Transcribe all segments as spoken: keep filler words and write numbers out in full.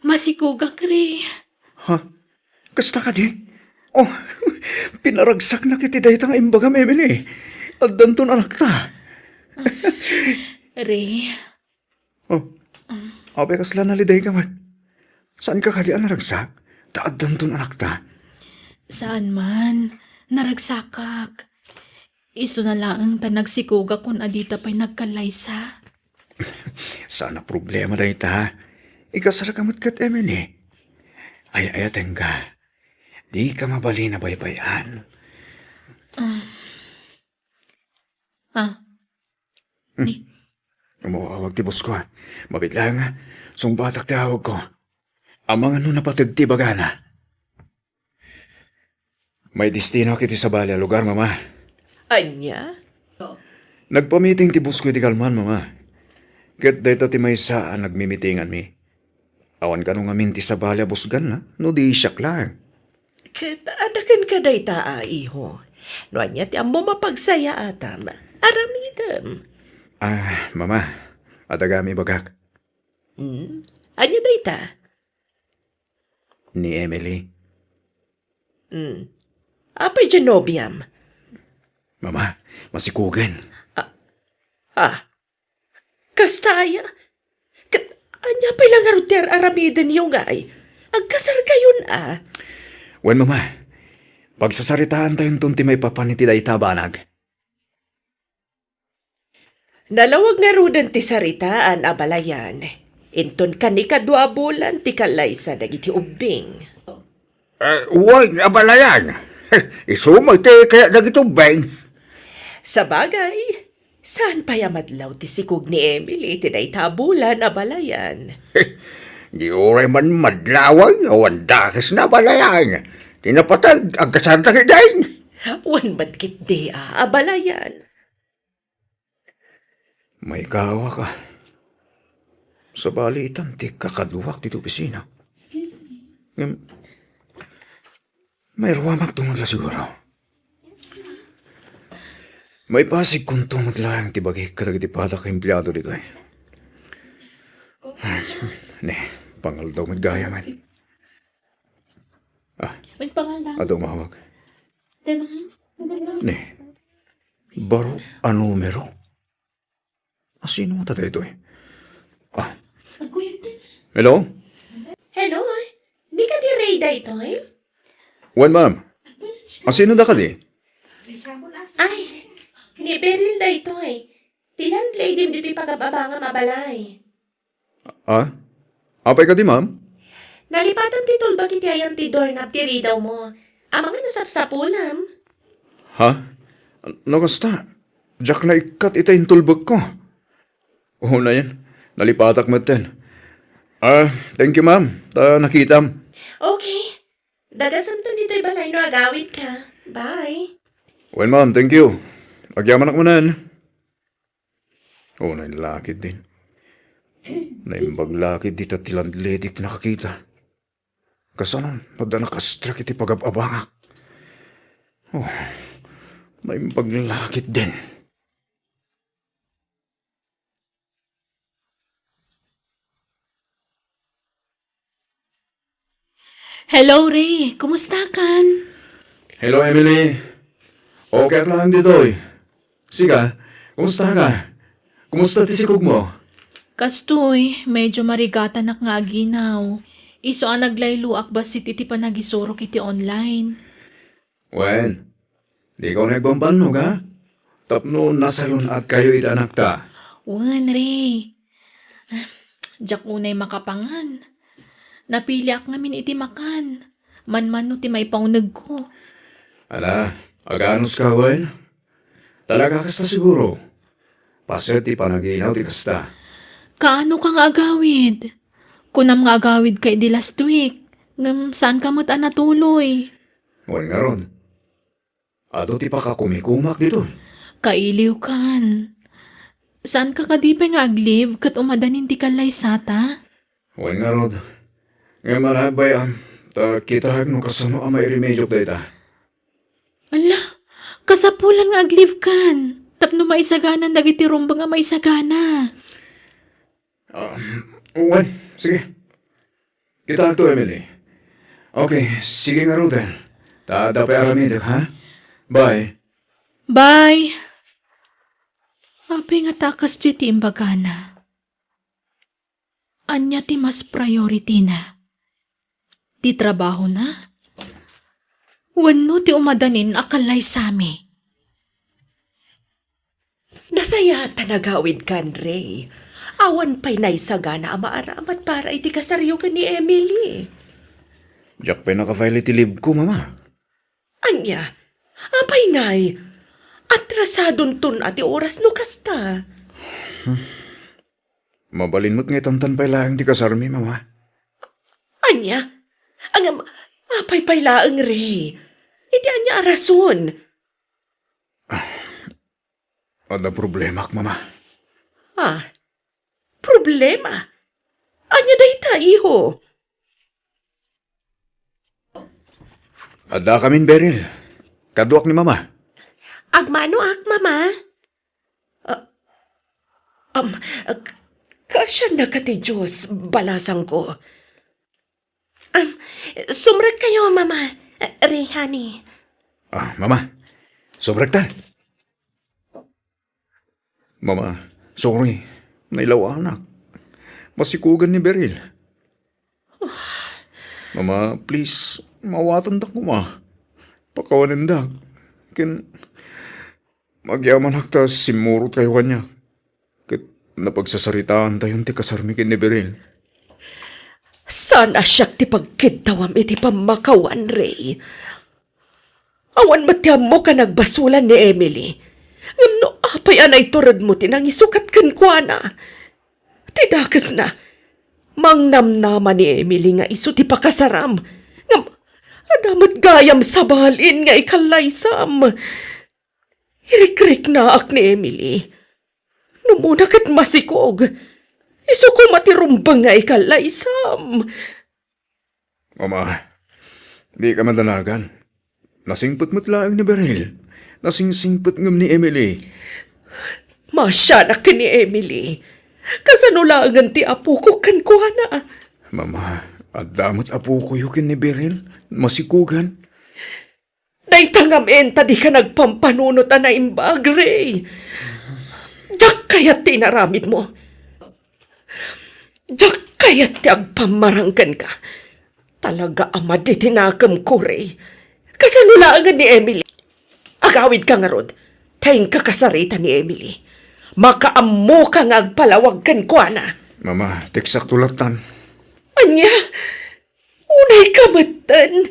Masikugak, Ray. Ha? Kasta kadi? Oh, pinaragsaknak iti dayta nga imbagam, Emily. Addanton anakta. Ray. Oh, apay kasla nalidayka met? Saanka kadi a naragsak? Ta addanton anakta. Saan man. Naragsakak. Isuna laeng ta nagsikugak kun adita pay nagkallaysa. Saan a problema dayta. Ikasarka met ket Emily. Ay-ayatenka. Dika mabalin a baybay-an. Ah. Ah. Hmm. Ni. Umawag ti boss ko, ah. Mabiit laeng, ah. Sungbatak ti awag ko. Amangan no napateg ti bagana. May destino iti sabali a lugar, Mama. Ania? Nagpamiting ti boss ko iti kalman, Mama. Ket dayta ti maysa a nagmimitinganmi. Awan kano ngamin ti sabali a busganna, no di siak laeng. Ket adaken ka dayta a iho. No ania ti ammom a pagsayaatam, aramidem. Ah, Mama, adda gayam ibagak. Hmm? Ania dayta? Ni Emily. Hmm. Apay diay nobiam? Mama, masikugen. Ah, ah. Kasta aya? Ket ania pay la ngarud ti ar-aramidenyo ngay? Agkasarkayon a. Wen, Mama, pagsasaritaantayonton ti maipapan iti dayta a banag. Nalawag ngaruden ti saritaan, abalayan. Inton kanikadua a bulan ti kallaysa dagiti ubbing. Eh, wen, abalayan. Isu met ti kayat dagiti ubbing. Sabagay, saan pay a madlaw ti sikog ni Emily iti dayta a bulan, abalayan. Di uray man madlaw, awan dakesna, abalayan. Ti napateg, agkasarda ketdin. Wen met ketdi a, abalayan. Maikawak a. Sabali itan ti kakaduak ditoy opisina. Ngem, mairuamakto met la siguro. Maipasigkonto met laeng ti bagik kadagiti padak a empleado ditoy. Ne, pangaldaw met gayam. Ah, May pangaldaw. Adda umawag. Diba? Ne, baro a numero. Asino ngata daytoy? Ah. Hello? Hello? Di kadi Ray daytoy? Wen, ma'am. Asino da kadi? Ay, ni Beryl daytoy. Ti landlady ditoy pagababangam a balay. Ah? Apay kadi, ma'am? Nalipatam ti tulbek iti ayan ti doorknob ti ridawmo. Amangan no sapsapulem. Ha? No kasta, diak naikkat ita intulbekko. Unayen, nalipatak metten. Ah, thank you, ma'am. Ta nakitam. Okay. Dagasemton ditoy balay no agawidka. Bye. Well, ma'am, thank you. Agyamanak manen. Oh, nailakid din. Naimbag lakid dita ti landlady ti nakakita. Kasano, no adda nakastrek iti pagab-abangak. Oh, naimbag lakid din. Hello, Ray. Kumusta kan? Hello, Emily. Okay ak laeng ditoy. Sika, kumusta ka? Kumusta ti sikogmo? Kastoy, medyo marigatanak nga aginaw. Isu a naglayloak bassit iti panagisurok iti online. Wen, dika unay agbambannog, ha? Tapno nasalun-atkayo iti anakta. Wen, Ray. Diak unay makapangan. Napiliak ngamin iti makan. Manmano ti maipaunegko. Ala, aganuska, wen? Talaga kasta siguro? Paset ti panaginaw ti kasta. Kaano ka nga agawid? Kunam nga agawid ka idi last week, ngem saan ka met a natuloy. Wen ngarud, adu ti pakakumikumak ditoy. Kailiw kan. Saan ka kadi pay nga ag-leave ket umadanin ti kallaysata? Wen ngarud. Ngem ania, bay-am, ta kitaek no kasano a mairemediok dayta. Ala, kasapulan nga ag-leave kan. Tapno maisaganan dagiti rumbeng a maisagana. Ah, wen, sige. Kitaento, Emily. Okay, sige ngaruden. Ta adda pay aramidek, ha? Bye. Bye. Apay ngata a kasdiay ti imbagana? Ania ti mas priority na? Ti trabahona? Wenno ti umadanin a kallaysami? Nasayaat ta nagawidkan, Ray. Awan pay naisagana a maaramat para iti kasaryo ken ni Emily. Diak pay naka-file iti leave ko, Mama. Ania? Apay ngay? Atrasadonton a ti oras no kasta. Mabalin met nga itantan pay laeng ti kasarmi, Mama. Ania? Ngem, apay pay laeng, Ray? Iti ania a rason? Adda problemak, Mama. Ah, problema? Ania dayta, iho? Addakamin, Beryl. Kaduak ni Mama. Agmanoak, Mama. Ah, um, k-, kaasiannaka ti Dios, balasangko. Um, sumrekkayo, Mama. Ray, honey. Ah, Mama. Sumrektan. Mama, sorry. Nailawanak. Masikugan ni Beryl. Mama, please, maawatandak koma. Pakawanendak. Ken, agyamanak ta simmurotkayo kaniak. Ket napagsasaritaantayon ti kasarmi ken ni Beryl. Saan a siak ti pagkiddawam iti pammakawan, Ray. Awan met ti ammok a nagbasolan ni Emily. Ngem no apay a naituredmo ti nangisukat kenkuana? Ti dakesna, mangnamnama ni Emily nga isu ti pakasaram. Ngem, adda met gayam sabalin nga ikallaysam. Irikriknaak ni Emily. No umuna ket masikog, isu koma ti rumbeng nga ikallaysam. Mama, dika madanagan. Nasingpet met laeng ni Beryl. Nasingsingpet ngem ni Emily. Maasianak ken ni Emily. Kasano laengen ti apoko kenkuana? Mama, adda met apokoyo ken ni Beryl. Masikugan. Dayta ngamin ta dika nagpampanunot a naimbag, Ray. Diak kayat ti inaramidmo. Diak kayat ti agpammarang kenka. Talaga a madi ti nakemko, Ray. Kasano laengen ni Emily? Agawidka ngarud, ta inka kasarita ni Emily. Makaammoka nga agpalawag kenkuana. Mama, teksakto lattan. Ania? Unayka metten.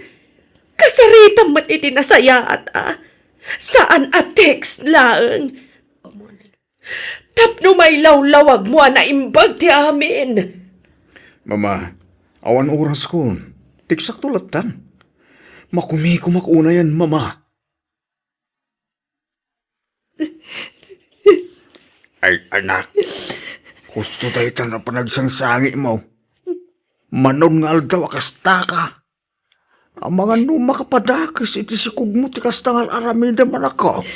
Kasaritam met iti nasayaat a saan a text laeng. Tapno mailawlawagmo a naimbag ti amin. Mama, awan oraskon. Teksakto lattan. Makumikomak unayen, Mama. Ay, anak. Husto dayta a panagsangsangitmo. Manon nga aldaw a kastaka. Amangan no makapadakes iti sikogmo ti kasta nga ar-aramidem, anakko.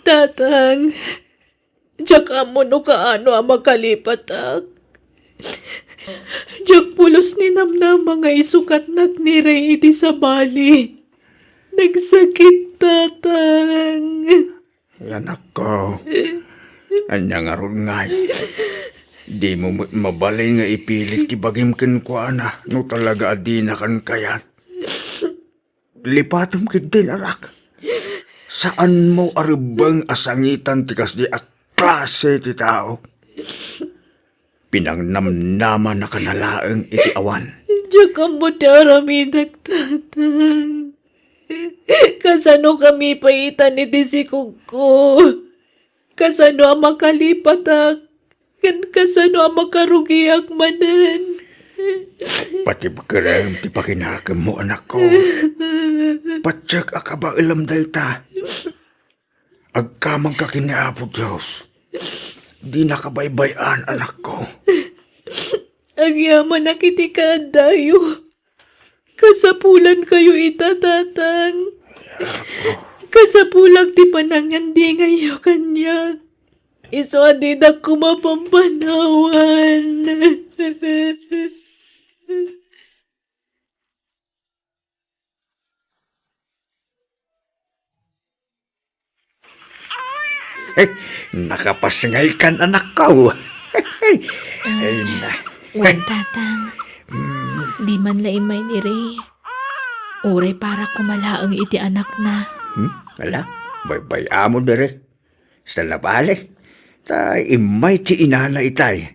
Tatang, diak ammo no kaano a makalipatak. Diak pulos ninamnama nga isukatnak ni Ray iti sabali. Nagsakit, Tatang. Ay, anakko, ania ngarud ngay? Dimo met mabalin nga ipilit ti bagim kenkuana no talaga a dinakan kayat. Lipatem ketdin, anak. Saanmo a rebbeng a sangitan ti kasdi a klase ti tao. Pinangnamnamanakana laeng iti awan. Diak ammo ti aramidek, Tatang. Kasanokami paitan iti sikogko? Kasano a makalipatak? Ken kasano a makarugiak manen? Patibkerem ti pakinakemmo, anakko. Patiek a kabaelam dayta. Agkamangka ken ni Apo Dios. Dinaka baybay-an, anakko. Agyamanak iti kaaddayo. Kasapulankayo ita, Tatang. Kasapulak ti panangandingayyo kaniak. Isu a didak koma pampanawan. Nakapasngaykan, anakko. Ay, na. Wen, Tatang. Mm. Di man la immay ni Ray. Uray para kumalaeng iti anakna. Hmm? Ala, baybay-am diri. Sa labali. Ta immay ti inana itay.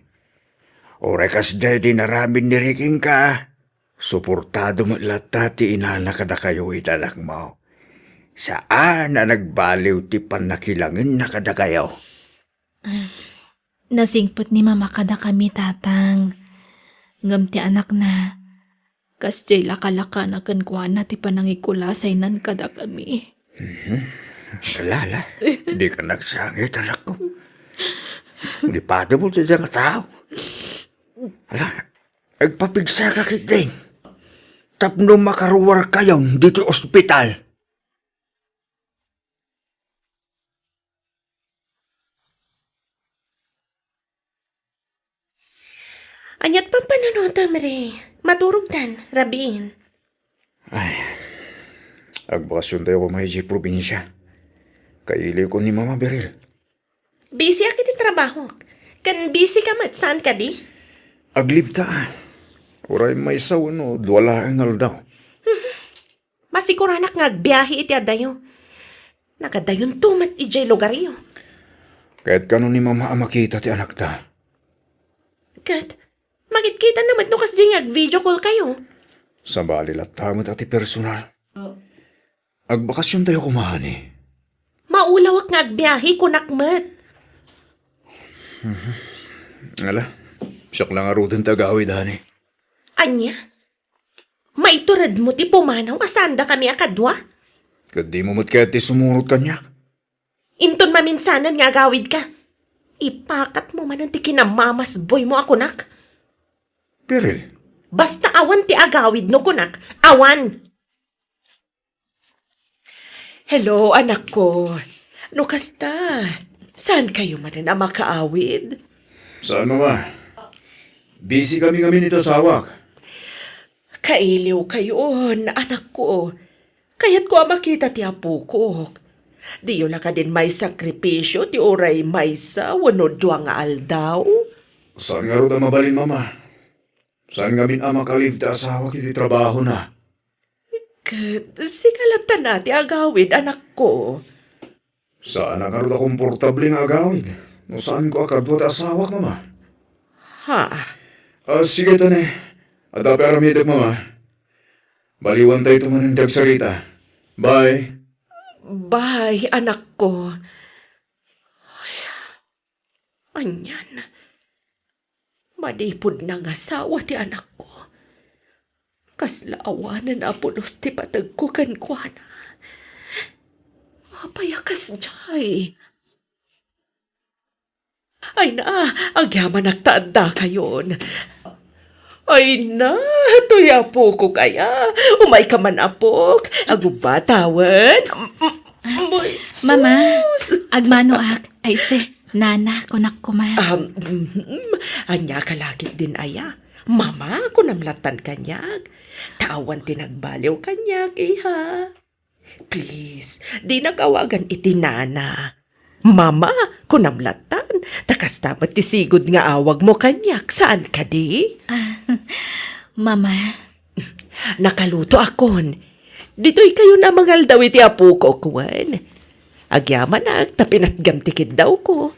Uray kasdiay ti inaramid ni Ray kenka, suportado met latta ti inana kadakayo iti anakmo. Saan a nagbaliw ti pannakilangenna kadakayo. Nasingpet ni Mama kadakami, Tatang. Ngem ti anakna, kasdiay lakalakana kenkuana ti panangikulasaynan kadakami. Mhm. Ala, ala. Dika nagsangit, anakko. Di pati mo ti nga tao. Ala, agpapigsaka ketdin. Tapno makaruarkayon ditoy ospital. Aniat pampanunotam, Ray? Maturogtan, rabiin. Ay, agbakasiontayo koma idiay probinsia. Kailiwko ni Mama Beryl. Busyak iti trabahok. Ken busy ka met, saan kadi? Ag-leave ta, ah. Uray maysa wenno dua laeng nga aldaw. Masiguranak nga agbiahe iti adayo. Nagadayonto met idiay lugaryo. Ket kano ni Mama a makita ti anakta? Ket, makitkita na met no kasdiay nga ag-video call kayo. Sabali latta met a ti personal. Agbakasiontayo koma, honey. Maulawak nga agbiahe, kunak met. Mhm. Ala, siak la ngaruden ti agawid, honey. Ania? Maituredmo ti pumanaw a saandakami a kadua? Ket dimo met kayat ti sumurot kaniak? Inton maminsanan nga agawidka, ipakatmo manen ti kinamamasboymo a kunak. Beryl. Basta awan ti agawid no kunak, awan! Hello, anakko. No kasta, saan kayo manen a makaawid? Saan, Mama? Busy kami ngamin iti asawak. Kailiw kayon, anakko. Kayatko a makita ti apokok. Diyo la kadin maisakripisio ti uray maysa wenno dua nga aldaw? Saan ngarud a mabalin, Mama. Saan ngamin a maka-leave ti asawak iti trabahona. Ket sika latta ti agawid, anakko. Saan a ngarud a komportable nga agawid no saanko a kadua ti asawak, Mama. Ha? Ah, sige, tane. Adda pay aramidek, Mama. Baliwantayto manen ti agsarita. Bye. Bye, anakko. Ay, anian? Manipud nangasawa ti anakko, kasla awanen a pulos ti pategko kenkuana. Apay a kasdiay? Ay na, agyamanak ta addakayon. Ay na, toy apokok aya. Umayka man, apok. Agubba tawen. M-, m-, Mama, agmanoak. Ay, este, nana, kunak koma. Um, mhm. Ania ka la ketdin aya? Mama, kunam lattan kaniak. Ta awan ti nagbaliw kaniak, iha. Please, dinak awagan iti nana. Mama, kunam lattan, ta kasta met ti sigud nga awagmo kaniak, saan kadi? Ah, Mama. Nakalutoakon. Ditoy kayon a mangaldaw iti apokok wen. Agyamanak ta pinatgam ti kiddawko.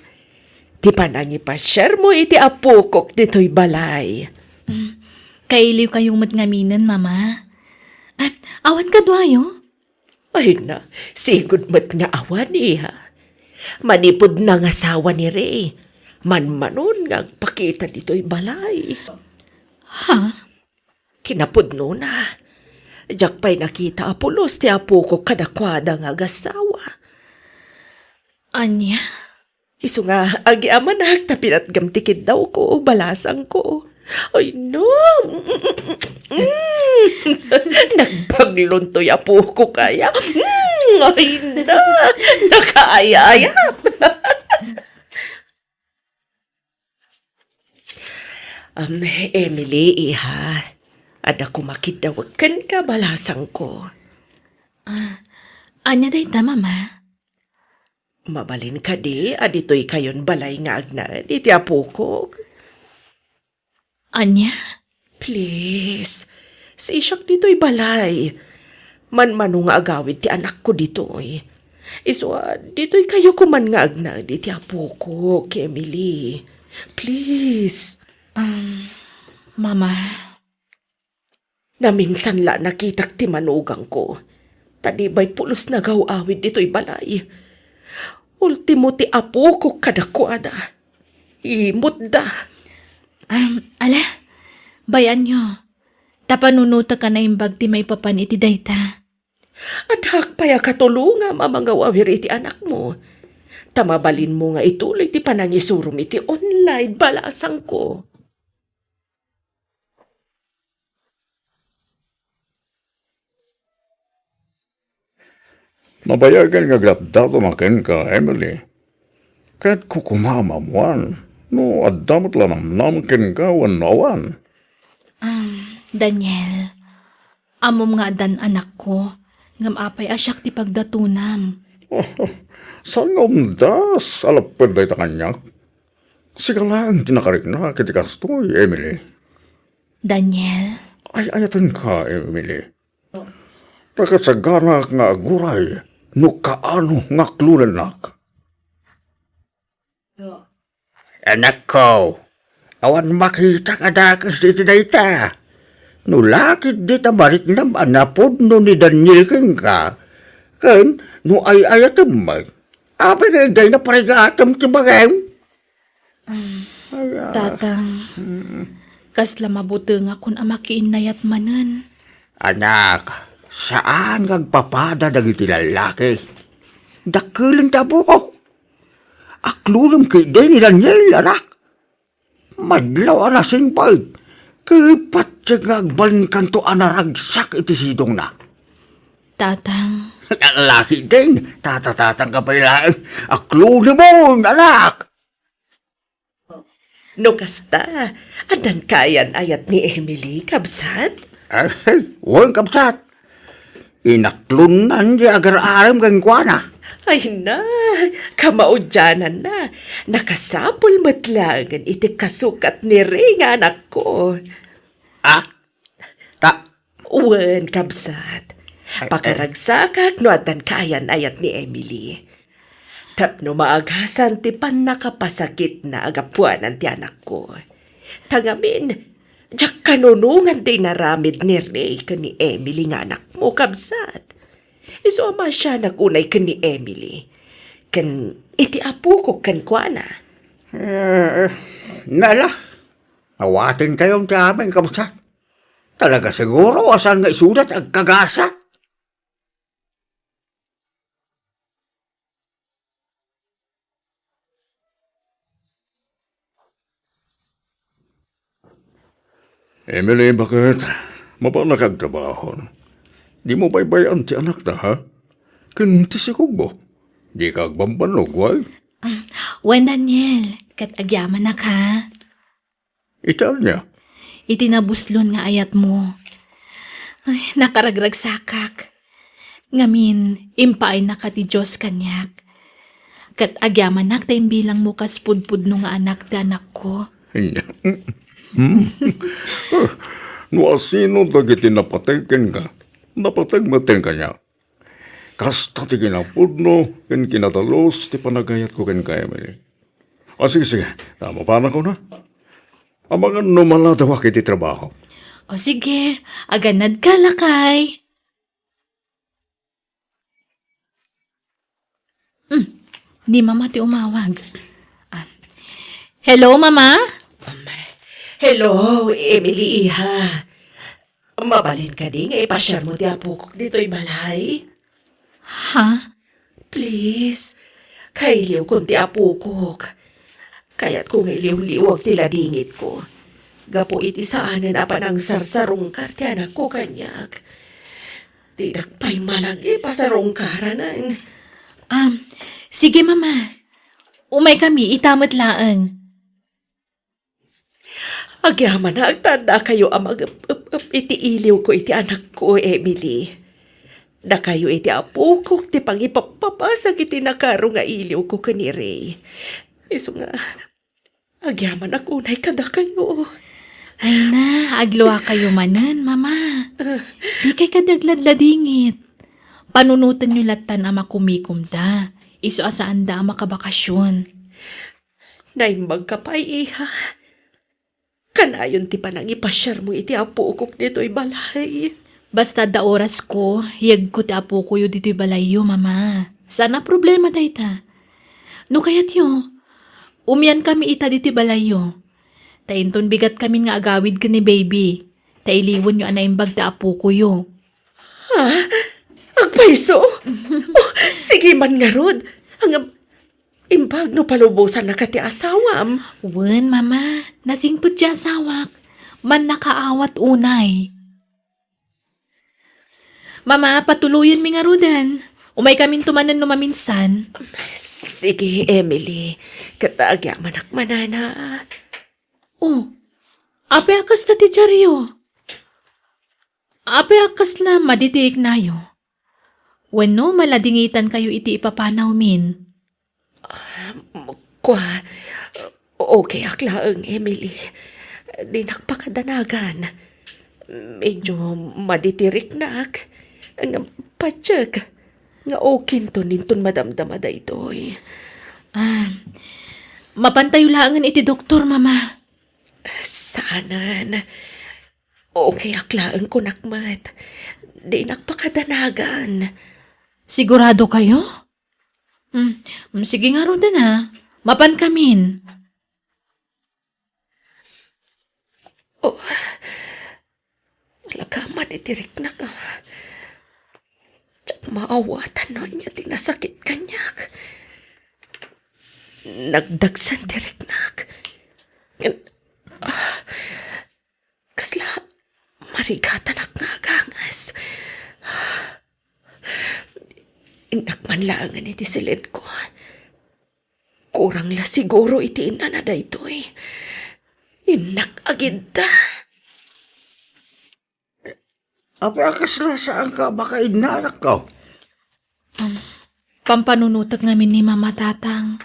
Ti panangipasiarmo iti apokok ditoy balay. Mm, kailiw kayo met ngaminen, Mama. Ah, awan kaduayo? Ay na, sigud met nga awan, iha. Manipud nangasawa ni Ray, manmanon nga agpakita ditoy balay. Ha? Kinapudnona, diak pay nakita a pulos ti apokok kadakuada nga agasawa. Ania? Isu nga, agyamanak ta pinatgam ti kiddawko, balasangko. Ay, no. Mm. Nagbaglonto ya puko kaya. Mm, ay, na. Nakaayayat. Am, Emily, iha. Adda kumakiddawek kenka, balasangko. Ah, ania dayta, Mama? Mabalin kadi a ditoykayon balay nga agnaed iti apokok? Ania? Please, sisiak ditoy balay. Manmano nga agawid ti anakko ditoy. Isu a, ditoykayo koman nga agnaed iti apokok, Emily. Please. Um, Mama. Naminsan la nakitak ti manugangko. Ta di bay pulos nagaw-awid ditoy balay. Ultimo ti apokok kadakuada. Imutda. Um, ala, bay-anyo. Ta panunotek a naimbag ti maipapan iti dayta. Addaak pay a katulongam a mangaw-awir iti anakmo. Ta mabalinmo nga ituloy ti panangisurom iti online, balasangko. Nabayagen nga agdatdaton a kenka, Emily. Kayatko koma a maammoan no adda met la namnama kenka wenno awan. Ah, Daniel, ammom nga addan anakko, ngem apay a siak ti pagdatonam? Saan nga umdas a lapped dayta kaniak? Sika laeng ti nakariknak iti kastoy, Emily. Daniel? Ay-ayatenka, Emily. Nakasaganak nga aguray no kaano nga aklonennak. Anakko, awan makitak a dakes iti dayta. No la ketdi ta mariknam a napudno ni Daniel kenka, ken no ay-ayatem met, apay nga dayta parigatem ti bagim? Ay, ah. Tatang, kasla mabutengakon a makiinnayat manen. Anak, saan nga agpapada dagiti lallaki. Dakkelen ti apok. Aklonem ketdi ni Daniel, anak. Madlaw a nasingpet, ket patiek nga agbalinkanto a naragsak iti sidongna. Tatang. Laki din, tatatatang ka pay laeng. Aklonemon, anak! No kasta, addan kaayan-ayat ni Emily, kabsat? Ay, wen, kabsat. Inaklonnan ti agar-arem kenkuana. Ay na, kamaudiananna. Nakasapul met laengen iti kasukat ni Ray nga anakko. Ah? Ta- Wen, kabsat. Ay, ay. Pakaragsakak no addan kaayan-ayat ni Emily. Tapno maagasan ti pannakapasakitna a gapuanan ti anakko. Ta ngamin, diak kanunongan ti inaramid ni Ray ken ni Emily nga anakmo, kabsat. Isu a maasianak unay ken ni Emily. Ken iti apokok kenkuana. Eh, nala, awaten kayon ti amin, kabsat. Talaga siguro a saan nga isuda ti agkagasat. Emily, baket? Mapanak agtrabaho. Dimo baybay-an ti anakta, ha? Ken ti sikogmo. Dika agbambannog, wen? Wen, Daniel, ket agyamanak, ha? Iti ania? Iti nabuslon nga ayatmo. Ay, nakaragragsakak. Ngamin, impaaynaka ti Dios kaniak. Ket agyamanak ta imbilangmo kas pudpudno nga anak ti anakko. Hmm? No asino dagiti napateg kenka, napateg met kaniak. Kasta ti kinapudno ken kinadalus ti panagayatko kenka, Emily. O, sige, sige. Ta mapanakon, ha? Amangan no maladawak iti trabaho. O, sige. Aganadka, lakay. Hmm. Ni Mama ti umawag. Ah. Hello, Mama? Hello, Emily, iha. Mabalin kadi nga ipasiarmo ti apokok ditoy balay? Ha? Please, kailiwkon ti apokok. Kayatko nga iliwliwag ti ladingitko. Gapu iti saanen a panangsarsarungkar ti anakko kaniak. Dinak pay malagi pasarungkaranen. Um, sige, Mama. Umaykami, ita met laeng. Agyamanak ta addakayo a mag-ep-ep-ep iti iliwko iti anakko, Emily. Dakayo iti apokok ti pangipappabasag iti nakaro nga iliwko ken ni Ray. Isu nga, agyamanak unay kadakayo. Ay na, agluakayo manen, Mama. Ah. Dikay kadi agladladingit. Panunotenyo lattan a makumikomda. Isu a saanda a makabakasyon. Naimbagka pay, iha. Kanayon ti panangipasiarmo iti apokok ditoy balay. Basta adda orasko, yegko ti apokoyo ditoy balayyo, Mama. Saan a problema dayta. No kayatyo, umiankami ita ditoy balayyo. Ta inton bigatkamin nga agawid ken ni baby, ta iliwenyo a naimbag ti apokoyo. Ha? Agpayso? Oh, sige man ngarud. Ngem, imbag no palubosannaka ti asawam. Wen, Mama. Nasingpet ti asawak. Mannakaawat unay. Mama, patuloyenmi ngaruden. Umaykaminto manen no maminsan. Sige, Emily. Ket agyamanak manana. Oh, apay a kasta ti diaryo? Apay a kasla madi ti riknayo? Wenno maladingitankayo iti ipapanawmin? Ah, kua, okayak laeng, Emily. Dinak pakadanagan. Medyo madi ti riknak. Ngem patiek nga okinton inton madamdama daytoy. Ah, mapantayo laengen iti doktor, Mama. Saanen. Okayak laeng, kunak met. Dinak pakadanagan. Sigurado kayo? Hmm, sige ngaruden a. Mapankamin. Oh, talaga man iti riknak a. Diak maawatan no ania ti nasakit kaniak. Nagdagsen ti riknak. Ngem, ah, kasla marigatanak nga agangas. Innak man laengen iti silenko. Kurang la siguro iti innana daytoy. Innak agidda. Apay a kasla saanka a makaidna, anakko? Um, pampanunotek ngamin ni Mama, Tatang.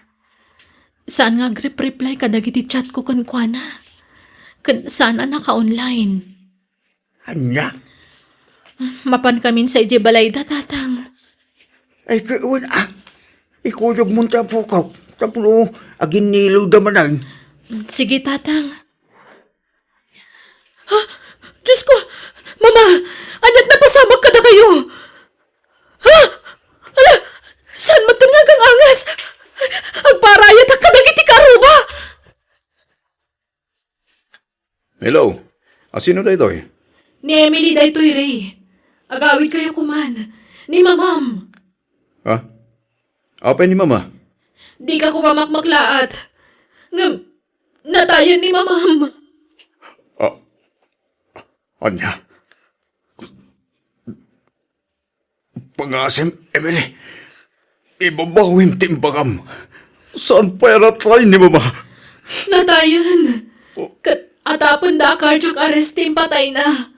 Saan nga agrep-reply kadagiti chatko kenkuana. Ken saan a naka-online. Ania? Mapankamin sa idiay balayda, Tatang. Ay, ket wen a. Ikuyogmon ti apokak tapno aginnilewda manen. Sige, Tatang. Ha? Diosko! Mama! Ania't napasamak kadakayo? Ha? Ala! Saan met nga agangas? Agparayatak kadagiti karuba! Hello? Asino daytoy? Ni Emily daytoy, Ray. Agawidkayo koman. Ni Mamam. Ha? Apay ni Mama? Dika koma makmaklaat. Ngem, natayen ni Mamam. Ah, ania? Pangasim, Emily. Ibabawim ti imbagam. Saan pay a natay ni Mama? Natayen. Oh. Ket atapenda a cardiac arrest ti impatayna.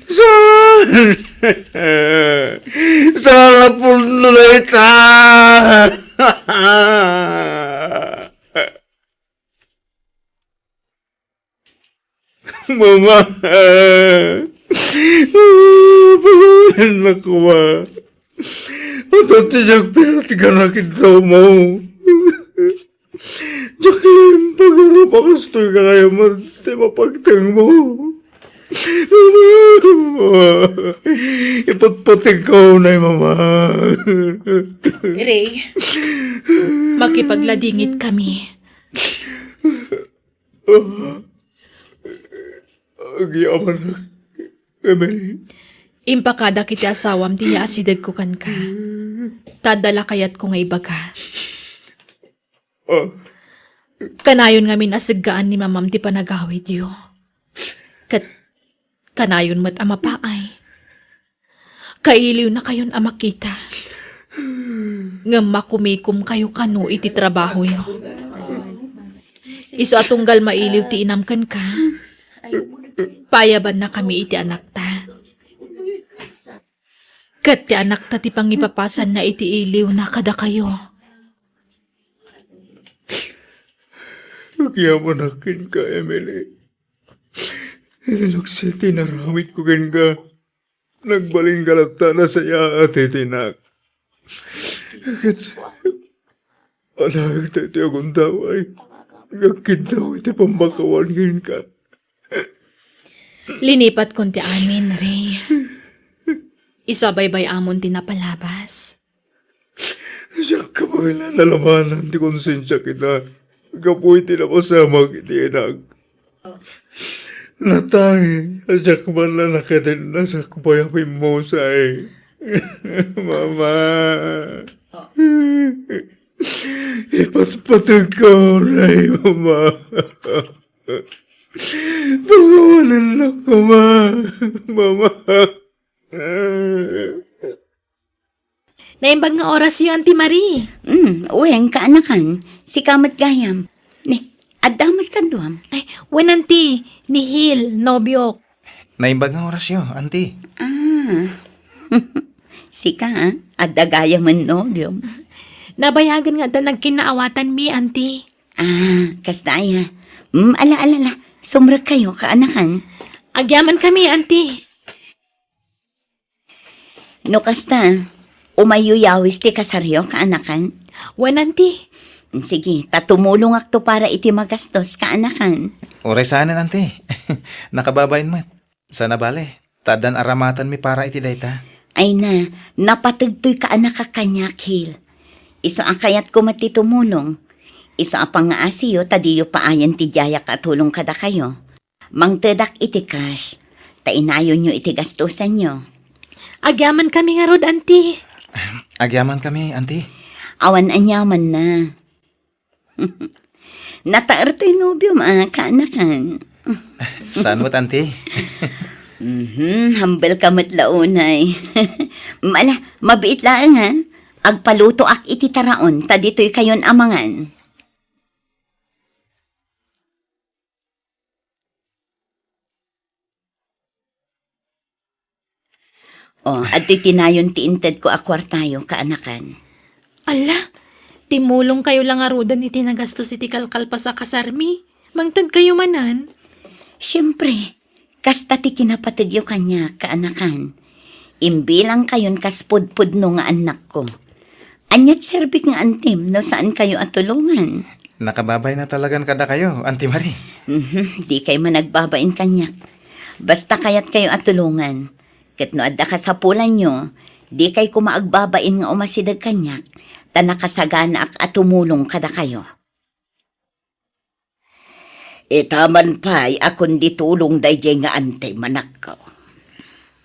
Saan? Saan a pudno dayta? Mama! Pagawanan na koma. Ito ti diak pinatgan a kidawmo. Diak laeng pagarup a kastoy nga kayat met ti mapagtengmo. Ipatpategko unay, Mama. Ray, makipagladingit kami. Agyamanak, Emily. Impakadak iti asawam ti yaasidegko kenka. Ta adda la kayatko nga ibaga. Ah. Kanayon ngamin a seggaan ni Mamam ti panagawidyo. Ket kanayon met a mapaay. Kailiwnakayon a makita. Ngem makumikomkayo kano iti trabahoyo. Isu a tunggal mailiw ti inam kenka, Paayabannakami iti anakta. Ket ti anakta ti pangipapasanna iti iliwna kadakayo. Agyamanak kenka, Emily. Iti naksit ti inaramidko kenka, nagbalin ka latta a nasayaat iti nak. Ket adaag daytoy a gundaway nga agkiddaw iti pammakawan kenka. Linipatkon ti amin, Ray. Isu a baybay-amon ti napalabas. Diak kabaelan a labanan ti konsensiak ita gapu iti napasamak iti inak. Natay a diak man la nakatenna sakbay a pimmusay. Mama. Ipatpategka unay, Mama. Pakawanennak koma, Mama. Naimbag nga orasyo, Auntie Marie. Mm, wen, kaanakan. Sika met gayam. Ni, adda met kaduam. Ay, wen, Auntie. Ni Hil, nobiok. Naimbag nga orasyo, Auntie. Ah. Sika, ah? Adda gayamen nobiom. Nabayagen nga adda nagkinnaawatanmi, Auntie. Ah, kasta aya. Mm, ala, ala, ala. Sumrekkayo, kaanakan. Agyamankami, Auntie. No kasta, umayyo yawis ti kasaryo, kaanakan? Wen, Auntie. Sige, ta tumulongakto para iti magastos, kaanakan. Uray saanen, Auntie. Nakababain met. Saan a bale, ta addan aramatenmi para iti dayta. Ay na, napategtoy kaanakak kaniak, Hil. Isu a kayatko met ti tumulong. Isu a pangngaasiyo ta diyo paayen ti diayak a tulong kadakayo. Mangtedak iti cash, ta inayonyo iti gastusanyo. Agyamankami ngarud, Auntie. Agyamankami, Auntie. Awan aniamanna. Nataer toy nobiom a kaanakan. Saan met, Auntie? Mhm, hambelka met la unay. Ala, mabiit laeng, ha? Agpalutoak iti taraon, ta ditoykayon a mangan. O, adtoy ti nayon ti intedko a kuartayo, kaanakan. Ala, timulongkayo la ngaruden iti nagastos iti kalkalpas a kasarmi. Mangtedkayo manen? Siempre, kasta ti kinapategyo kaniak, kaanakan. Imbilangkayon kas pudpudno nga annakko. Ania ti serbik nga antim no saankayo a tulongan? Nakababain a talagan kadakayo, Auntie Marie. Mhm, dikay man agbabain kaniak. Basta kayatkayo a tulongan. Ket no adda kasapulanyo, dikay koma agbabain nga umasideg kaniak, ta nakasaganaak a tumulong kadakayo. Ita man pay a kundi tulong daydiay nga antim, anakko.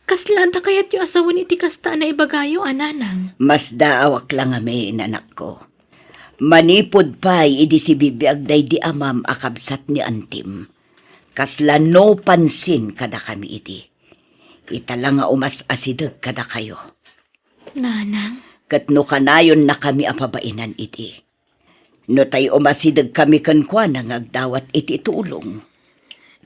Kasla adda kayatyo a sawen iti kasta a naibagayo a nanang? Masdaawak la ngamin, anakko. Manipud pay idi sibibiag daydi amam a kabsat ni antim, kasla no pansin kadakami idi. Ita la nga umas-asideg kadakayo. Nanang? Ket no kanayonnakami a pabainan idi, no tay umasidegkami kenkuana nga agdawat iti tulong.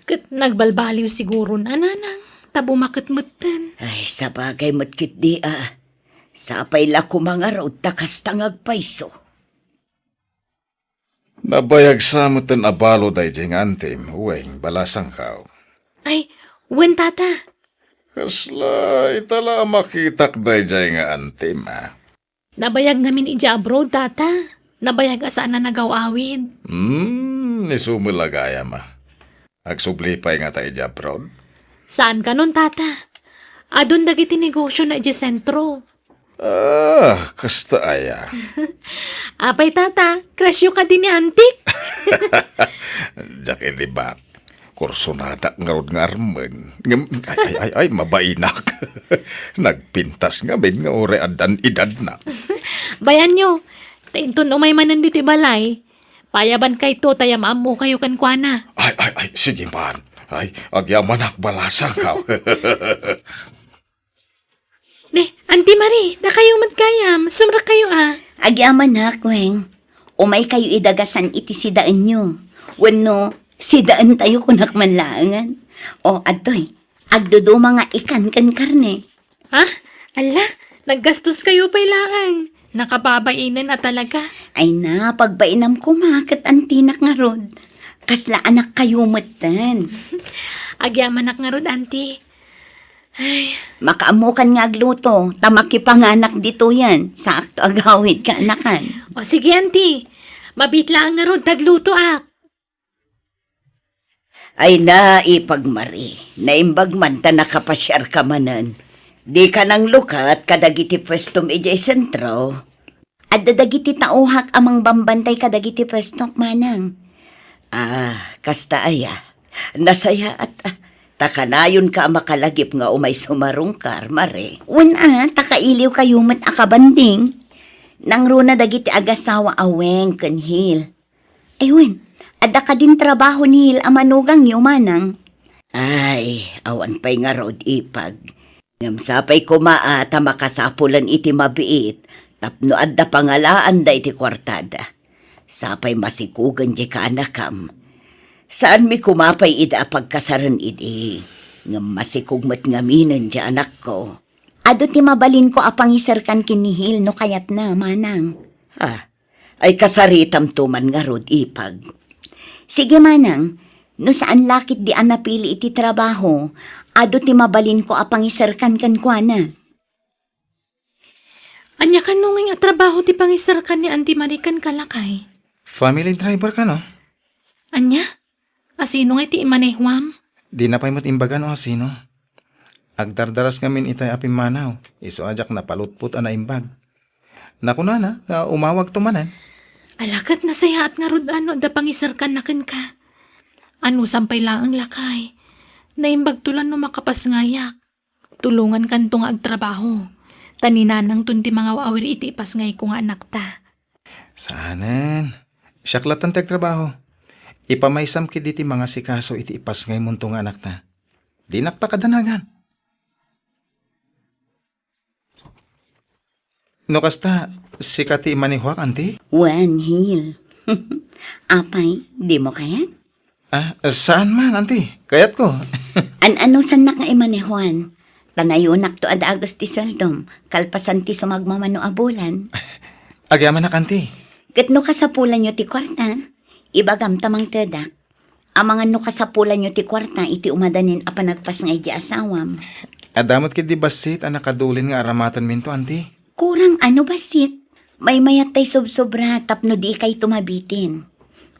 Ket nagbalbaliw siguron a nanang, ta bumaket metten. Ay, sabagay met ketdi a. Sapay la koma ngarud ta kasta nga agpayso. Nabayag sa metten a balo daydiay nga antim, Weng, balasangko. Ay, wen, tata. Kasla, ita la a makitak daydiay nga antim, a. Nabayag ngamin idiay abroad, tata. Nabayag a saan a nagaw-awid. Hmm, isu met la gayam, a. Agsubli pay ngata idiay abroad? Saan kanon, tata? Adun dagiti negosiona idiay sentro. Ah, kasta aya. Apay, tata, crushyo kadi ni antik? Diak ilibat. Kursonadak ngarud nga armen. Ngem, ay, ay, ay, ay, mabainak. Nagpintas ngamin nga uray addan edadna. Bayanyo, ta inton umay manen ditoy balay, payabankayto ta yam-ammokayo kenkuana. Ay, ay, ay, sige man. Ay, agyamanak, balasangko. Ne, Auntie Marie, dakayo met gayam, sumrekkayo a. Agyamanak, Weng. Umaykayo idagasan iti sidaenyo. Wenno, Sidaentayo kunak man laengen. O, adtoy, agduduma nga ikan ken karne. Ha? Ala, naggastoskayo pay laeng. Nakababainen a talaga. Ay na, pagbainam koma ket antinak ngarud. Kasla anakkayo metten. Agyamanak ngarud, anti. Ay. Makaammokan nga agluto, ta makipanganak ditoyen. Saakto agawid, kaanakan. O sige, anti. Mabiit laeng ngarud ta aglutoak. Ay na, Ipag Mari, naimbag man ta nakapasiarka manen. Dika nanglukat kadagiti puestom idiay sentro? Adda dagiti taohak a mangbambantay kadagiti puestok, manang. Ah, kasta aya. Nasayaat, ah. Ta kanayonka a makalagip nga umay sumarungkar, Mari. Wen a, ta kailiwkayo met a kabanding. Nangruna dagiti agasawa a Weng ken Hil. Ay wen, adda kadin trabaho ni Hil a manugangyo, manang? Ay, awan pay ngarud, Ipag. Ngem sapay koma a ta makasapulan iti mabiit tapno adda pangalaanda iti kuartada. Sapay masikogen diay kaanakam. Saanmi koma pay ida a pagkasaren idi, ngem masikog met ngaminen diay anakko. Adu ti mabalinko a pangiserkan ken ni Hil no kayatna, manang. Ah, ay kasaritamto man ngarud, Ipag. Sige, manang, no saan la ketdi a napili iti trabaho, adu ti mabalinko a pangiserkan kenkuana. Ania kano ngay a trabaho ti pangiserkan ni Anti Marie kenka, lakay? Family driver kano? Ania? Asino ngay ti imanehuam? Dina pay met imbaga no asino. Agdardaras ngamin itay a pimmanaw, isu a diak napalutpot a naimbag. Nakunana nga umawagto manen. Ala ket nasayaat ngarud a no adda pangiserkanna kenka. Anusam pay laeng, lakay. Naimbagto la no makapasngayak. Tulongankanto nga agtrabaho. Ta ni nanangton ti mangaw-awir iti ipasngayko nga anakta. Saanen. Siak latta ti agtrabaho. Ipamaysam ketdi ti mangasikaso iti ipasngaymonto nga anakta. Dinak pakadanagan. No kasta, sika ti imanehuak, anti? Wen, Hil. Apay, dimo kayat? Ah, saan man, anti? Kayatko. An-anusannak nga imanehuan? Ta nayonakto a dagus ti sueldom, kalpasan ti sumagmamano a bulan. Agyamanak, anti. Ket no kasapulanyo ti kuarta, ibagam ta mangtedak. Amangan no kasapulanyo ti kuarta iti umadanen a panagpasngay di asawam. Adda met ketdi bassit a nakadulin nga aramatenminto, anti? Kurang a no bassit. Maymayat tay sobsobra tapno di kayto mabitin.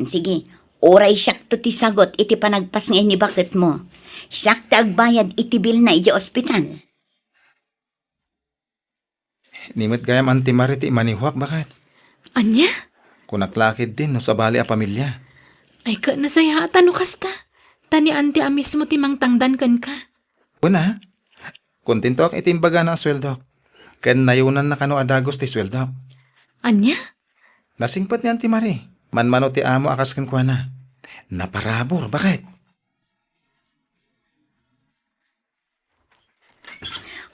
Sige, uray siakto ti sagut iti panagpasngay ni baketmo. Siak ti agbayad iti bilna iti ospital. Ni met gayam Anti Mari ti imanehuak, baket. Ania? Kunak la ketdin no sabali a pamilia. Ay, ket nasayaat a no kasta. Ta ni Anti a mismo ti mangtangdan kenka. Kuna, kontentoak iti imbagana a sueldok. Ken nayonanna kano a dagus ti sueldok. Ania? Nasingpet ni Anti Mari. Manmano ti amo a kas kenkuana. Naparabur, baket.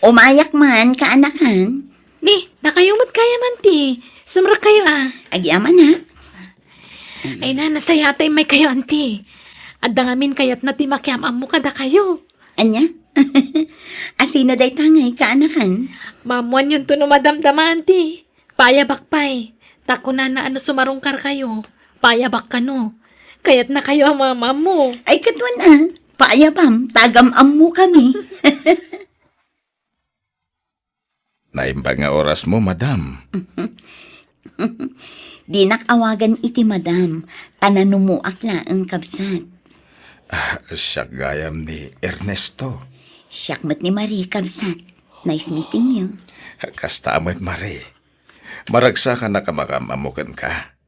Umayak man, kaanakan. Ni, dakayo met gayam, anti. Sumrekkayo a. Agyamanak. Ay na, nasayaat a immaykayo, anti. Adda ngamin kayatna ti makiam-ammo kadakayo. Ania? Asino dayta ngay, kaanakan? Maammoanyonto no madamdama, anti. Paayabak pay. Ta kunana a no sumarungkarkayo, paayabak kano. Kayatnakayo a maammo. Ay, ket wen a, paayabam, ta agam-ammokami. Naimbag nga orasmo, madam. Dinak awagan iti madam, ta nanumoak laeng, kabsat. Ah, siak gayam ni Ernesto. Siak met ni Marie, kabsat. Nice meeting you. Kasta met, Marie. Maragsakan a makam-ammo kenka.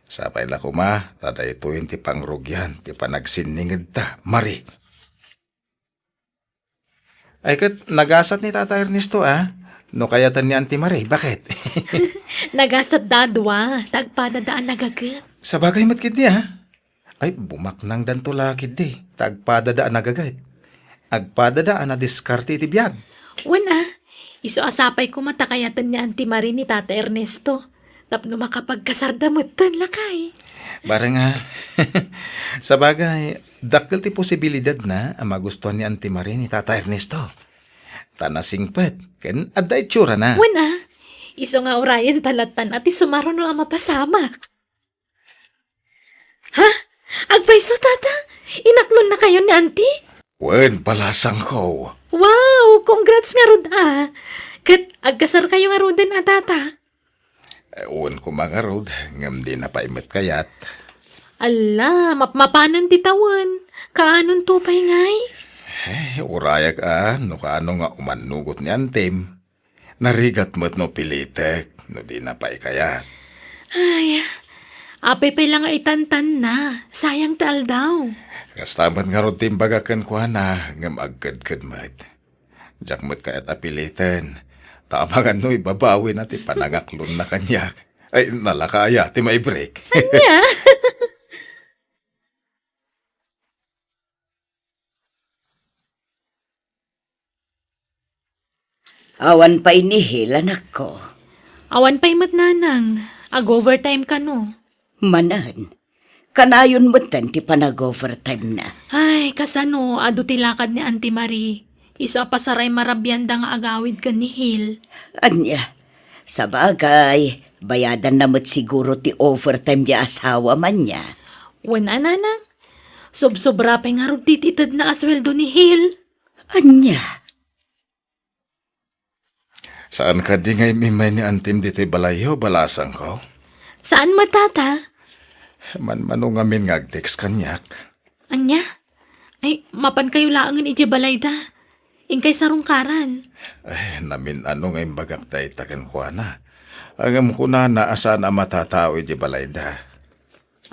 Sapay la koma, ta daytoyen ti pangrugian ti panagsinningedta, Marie. Ay ket, nagasat ni Tata Ernesto, a? No kayatan ni Anti Marie, baket? Nagasatda a dua, ta agpadada a nagaget. Sabagay met ketdi, a? Ay, bumaknangdanto la ketdi, ta agpadada a nagaget. Agpadada a nadiskarte iti biag. Wen a, isu a sapay koma ta kayatan ni Anti Marie ni Tata Ernesto. Tapno makapagkasarda metten, lakay. Bareng a. Sabagay, dakkel ti posibilidadna a magustuan ni Auntie Marie ni Tata Ernesto. Ta nasingpet, ken adda itsurana. Wen a, isu nga urayenta lattan a ti sumaruno a mapasamak. Ha? Agpayso, Tata? Inaklonnakayon ni Auntie? Wen, balasangko. Wow! Congrats ngarud a. Ket agkasarkayo ngaruden a, Tata? Eh, wen koma ngarud, ngem dina pay met kayat. Alla, mapmapanen ti tawen. Kaanonto pay ngay? Eh, urayak a, no kaano nga umannugot ni Auntie. Narigat met no pilitek, no dina pay kayat. Ay, apay pay la nga itantanna, sayang ti aldaw. Kasta met ngarud ti imbagak kenkuana, ngem agkedked met. Diak met kayat a piliten, ta amangan no ibabawina ti panangaklonna kaniak. Ay, nalaka aya ti maibreak. Ania? Awan pay ni Hil, anakko. Awan pay met, nanang. Ag-overtime kano. Manen, kanayon metten ti panag-overtime na. Ay, kasano, adu ti lakad ni Auntie Marie. Isu a pasaray marabianda nga agawid ken ni Hil. Ania, sabagay, bayadanna met siguro ti overtime ti asawa man niya. Wen a, nanang. Sobsobra pay ngarud ti itedna a sueldo ni Hil. Ania? Saan kadi nga im-immay ni Auntie ditoy balayyo, balasangko? Saan met, Tata? Manmano ngamin nga ag-text kaniak. Ania? Ay, mapankayo laengen idiay balayda. Inkay sarungkaran. Ay, namin-ano nga imbagak dayta kenkuana. Ngem kunana a saan a matatao idiay balayda.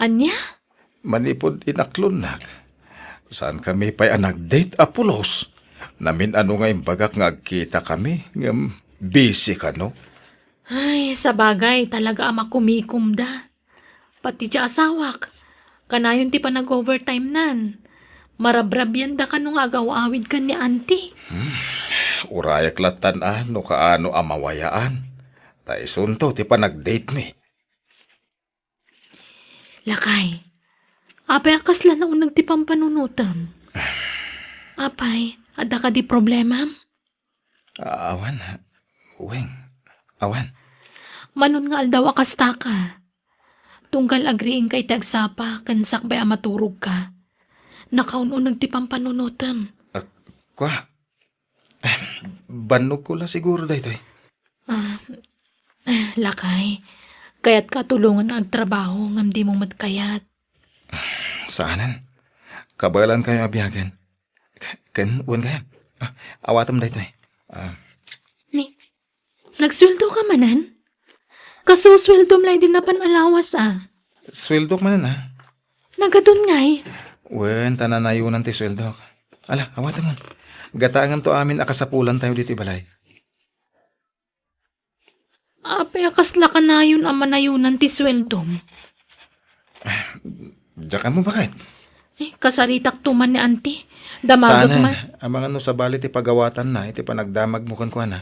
Ania? Manipud inaklonnak, saankami pay a nag-date a pulos. Namin-ano nga imbagak nga agkitakami, ngem busy kano. Ay, sabagay, talaga a makumikomda. Pati ti asawak, kanayon ti panag-overtime nan. Marabrabianda kano nga agaw-awid ken ni Auntie. Hmm, urayak lattan a no kaano a mawayaan. Ta isunto ti panag-date mi. Lakay, apay a kasla nauneg ti pampanunotem? Apay, adda kadi problemam? Awan, Weng. Awan. Manon nga aldaw a kastaka. Tunggal agriingka iti agsapa ken sakbay a maturogka, nakaun-uneg ti pampanunotem. Ah, kua? Eh, bannogko la siguro daytoy. Ah, eh, lakay, kayatka a tulongen nga agtrabaho ngem dimo met kayat. Saanen. Kabaelankayo a biagen. K-, ken, wen gayam. Ah, awatem daytoy. Ah. Ni, nagsueldoka manen? Kasu sueldom la idi napan a lawas a. Sueldok manen, ah. Nagadun ngay? Wen, ta nanayonan ti sueldok. Ala, awatem man. Gataengamto amin a kasapulantayo ditoy balay. Apay a kasla kanayon a manayonan ti sueldom? Diak ammo baket. Eh, kasaritakto man ni Auntie. Damagek man. Saanen, amangan no sabali ti pagawatanna iti panagdamagmo kenkuana.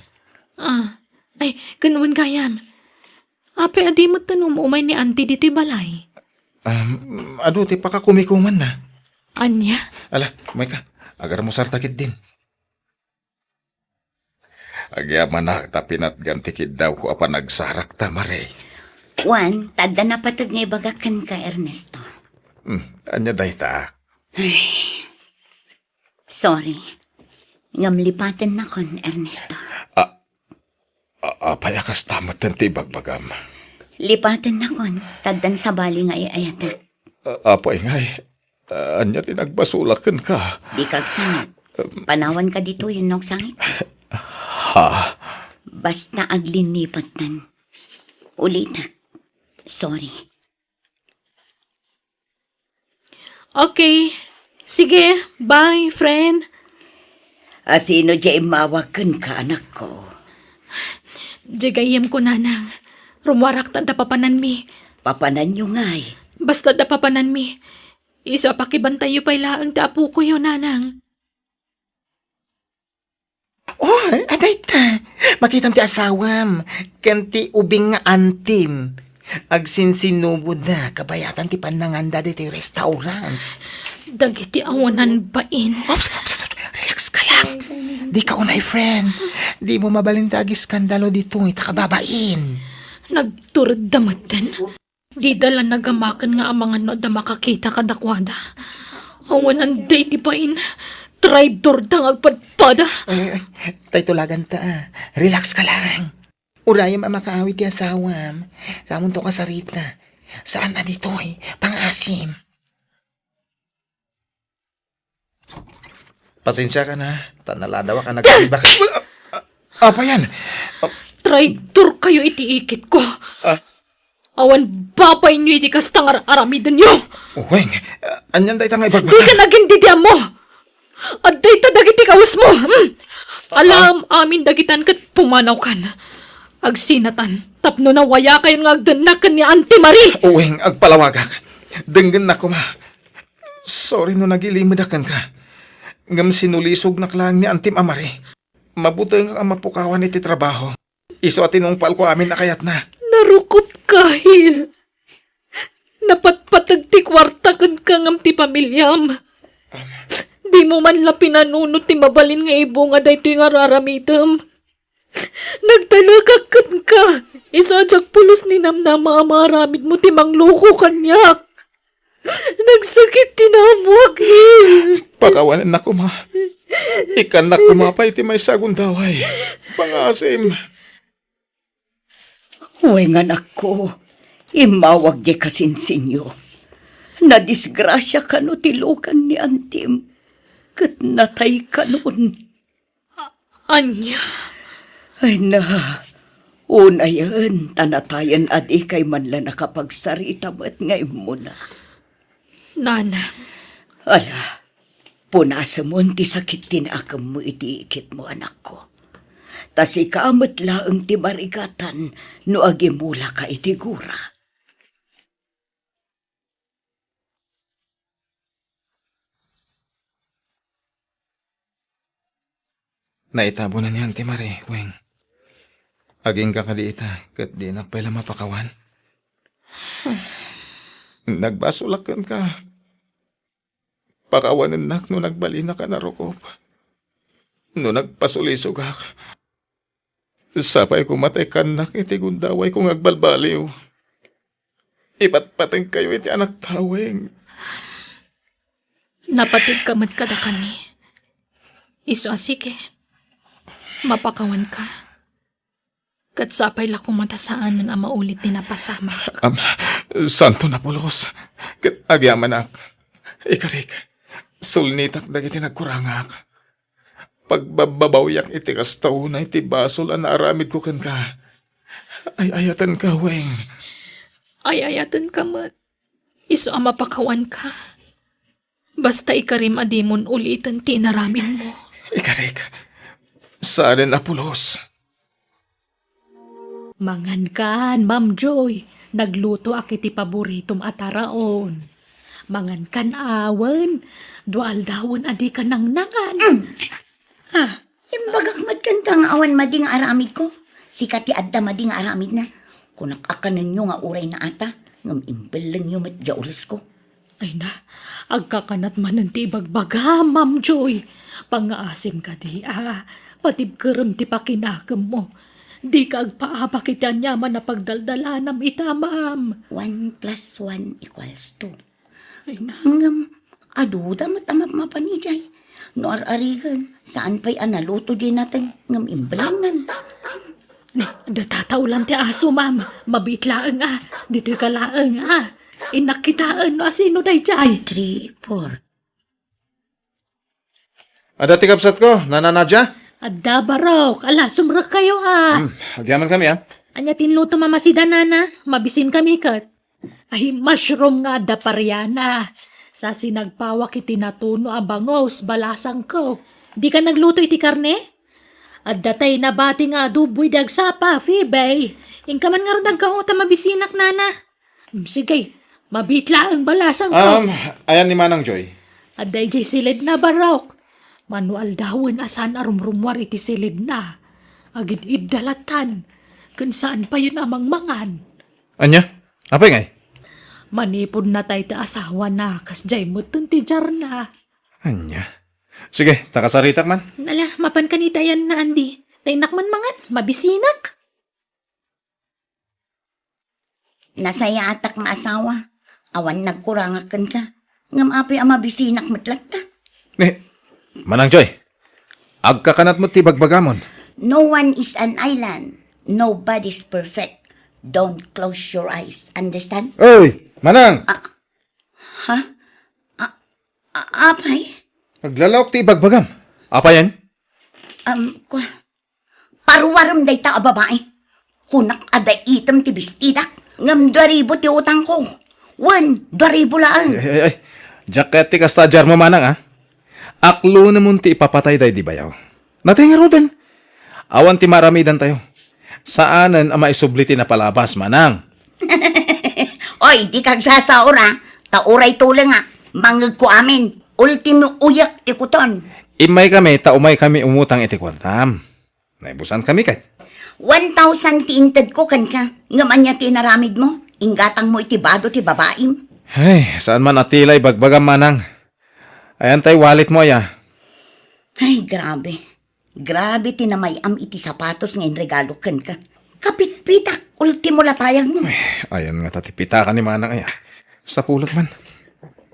Ah, ay, ken wen gayam. Apay a di met ta um-umay ni Auntie ditoy balay? Um, adu ti pakakumikumanna. Ania? Ala, umayka. Agarmusarta ketdin. Agyamanak ta pinatgam ti kiddawko a panagsarakta, Mare. Wen, ta adda napateg nga ibagak kenka, Ernesto. Hmm, ania dayta? Ay. Sorry. Ngem lipatennakon, Ernesto. A-, a-, apay a kasta metten ti ibagbagam? Lipatennakon, ta addan sabali nga ay-ayatek. A-, apay ngay? Ah, ania ti nagbasolak kenka? Dika agsangit. Panawanka ditoy wenno agsangit? Ha? Basta aglinnipattan. Ulitek. Sorry. Okay. Sige, bye, friend. A sino diay immawag kenka, anakko? Diay gayyemko, nanang. Rummuarak ta adda papananmi. Papananyo ngay? Basta adda papananmi. Isu a pakibantayyo pay laeng ti apokoyo, nanang. Oh, adayta. Makitam ti asawam ken ti ubing nga antim. Agsinsinubodda kabayatan ti pannanganda ditoy restaurant. Dagiti awanan bain. Ops, ops, ops, relax ka lang. Di ka unay, friend. Di mo mabalin ta agiskandalo ditoy, ta kababain. Nagturod da metten. Dida la nagamaken nga amangan no adda makakita kadakuada. Awanan da iti bain. Traidor da nga agpadpada. Ay, ay, tay tulagan ta, ah. Relax ka lang. Urayem a makaawid ti asawam. Samunto ka sarita. Saan a ditoy? Pangasim. Pasensia ka na, ta naladawak a nagkaiba ka. Apa yan? Traitor kayo iti ikit ko. Ah. Awan babainyo iti kasta nga ar-, aramidenyo. Weng, anian dayta nga ibagbasa? Di ka nagindidiam mo. Adda ita dagiti kawesmo. Hmm. Alam amin dagitan ket pumanawkan. Agsinatan. Tapno nawayakayon nga agdennak ken ni Auntie Marie. Weng, agpalawagak. Denggennak koma. Sorry no nagilimedak kenka. Ngem sinulisognak laeng ni Antim a Marie. Mabutengak a mapukawan iti trabaho. Isu a tinungpalko amin a kayatna. Narukopka, Hil. Napatpateg ti kuarta kenka ngem ti pamiliam. Dimo man la pinanunot ti mabalin nga ibunga daytoy nga ar-aramidem. Nagtalekak kenka. Isu a diak pulos ni namnama a maaramidmo ti mangloko kaniak. Nagsakit ti namuak, Hil. Pakawanennak koma. Ikkannak koma pay ti maysa a gundaway. Pangasim. Wen, anakko, immawag diay kasinsinyo. Nadisgrasia kano ti lukan ni Antim, ket natay kanon. A-, ania? Ay na, unayen, ta natayen a dikay man la nakapagsarita met nga immuna. Nana. Ala, punasemon ti sakit ti naakemmo iti ikitmo, anakko. Ta sika met laeng ti marigatan no agimulaka iti gura. Naitabonan ni Auntie Marie, Weng. Agingga kadi ita, ket dinak pay la mapakawan? Nagbasolak kenka. Pakawanennak no nagbalinaka a narukop. No nagpasulisogak, sapay koma ta ikkannak iti gundawayko nga agbalbaliw. Ipatpatengkayo iti anakta, Weng. Napategka met kadakami. Isu a sige, mapakawanka. Ket sapay la koma ta saanen a maulit ti napasamak. Am, santo napulos. Ket agyamanak. Ikarik, sulnitak dagiti nagkurangak. Pagbabbabawiak iti kasta unay ti basol a naaramidko kenka. Ay-ayatenka, Weng. Ay-ayatenka met. Isu a mapakawanka. Basta ikarim a dimon uliten ti inaramidmo. Ikarik, saanen a pulos. Mangankan, Ma'am Joy. Naglutoak iti paboritom a taraon. Mangankan awen, dua aldawen a dika nangnangan. Mm. Ah, imbagak met kenka nga awan madi nga aramidko. Sika ti adda madi nga aramidna. Kunak a kanenyo nga uray naata, ngem imbellengyo met diay ulosko. Ay na, agkakanat manen ti ibagbagam, Ma'am Joy. Pangngaasim kadi a patibkerem ti pakinakemmo. Dika agpaabak iti aniaman a pagdaldalanam ita, ma'am. One plus one equals two. Ay na. Ngem, aduda met a mapmapan idiay. No ar-arigen, saan pay a naluto diay nateng ngem imbellengan. Ne, adda tataulan ti aso, ma'am. Mabiit laeng, a. Ditoyka laeng, a. Innak kitaen no asino daydiay. Three, four. Adda ti kabsatko, Nana Nadia? Adda, Barok. Ala, sumrekkayo, a. Hmm, agyamankami, a. Ania ti inlutom a masida, Nana? Mabisinkami ket. Ay, mushroom nga adda pariana. Sa sinagpawak iti natuno a bangus, balasangko. Dika nagluto iti karne? Adda tay nabati nga adobo idi agsapa, Phoebe. Inka man ngarud agkao ta mabisinak, Nana. Mm, sige, mabiit laeng, balasangko. Um, ayan ni Manang Joy. Adda idiay siled na, Barok. Mano aldawen a saan a rumrummuar iti silidna. Agid-idda latan, ken saan payen a mangmangan. Ania? Apay ngay? Manipud natay ti asawana, kasdiay metten ti diarna. Ania? Sige, ta kasaritak man. Ala, mapan kanita yan na, Andy. Ta innak man mangan, mabisinak. Nasayaatak nga asawa. Awan nagkurangak kenka. Ngem apay a mabisinak met latta? Eh, Manang Joy, agkakanat met ti bagbagamon. No one is an island. Nobody's perfect. Don't close your eyes. Understand? Oy, Manang! Ah, ha? Ah, ah, apay? Naglalaok ti ibagbagam. Apayen? Um, kwa, paruarem dayta a babai. Kunak a daitem ti bestidak. Ngem dua ribu ti utangko. Wen, dua ribu laeng. Ay, ay, ay. Diak ket ti kasta a diarmo, Manang, a. Aklonemon ti ipapatay daydi bayaw. Natay ngaruden. Awan ti maaramidantayo. Saanen a maisubli ti napalabas, Manang. Oy, di kagsasaor, a. Ta uray tuleng, a. Mangegko amin. Ultimo uyek ti kuton. Immaykami ta umaykami umutang iti kuartam. Naibusankami ket. One thousand ti intedko kenka. Ngem ania ti inaramidmo? Inggatangmo iti bado ti babaim. Ay, saan man a tila ibagbagam, Manang. Ayan tay walletmo, aya? Ay, grabe. Grabe ti namay-am iti sapatos nga inregalo kenka. Kapitpitak, ultimo la payagmo. Ay, ayan ngata ti pitaka ni Manang, aya. Sapulek man.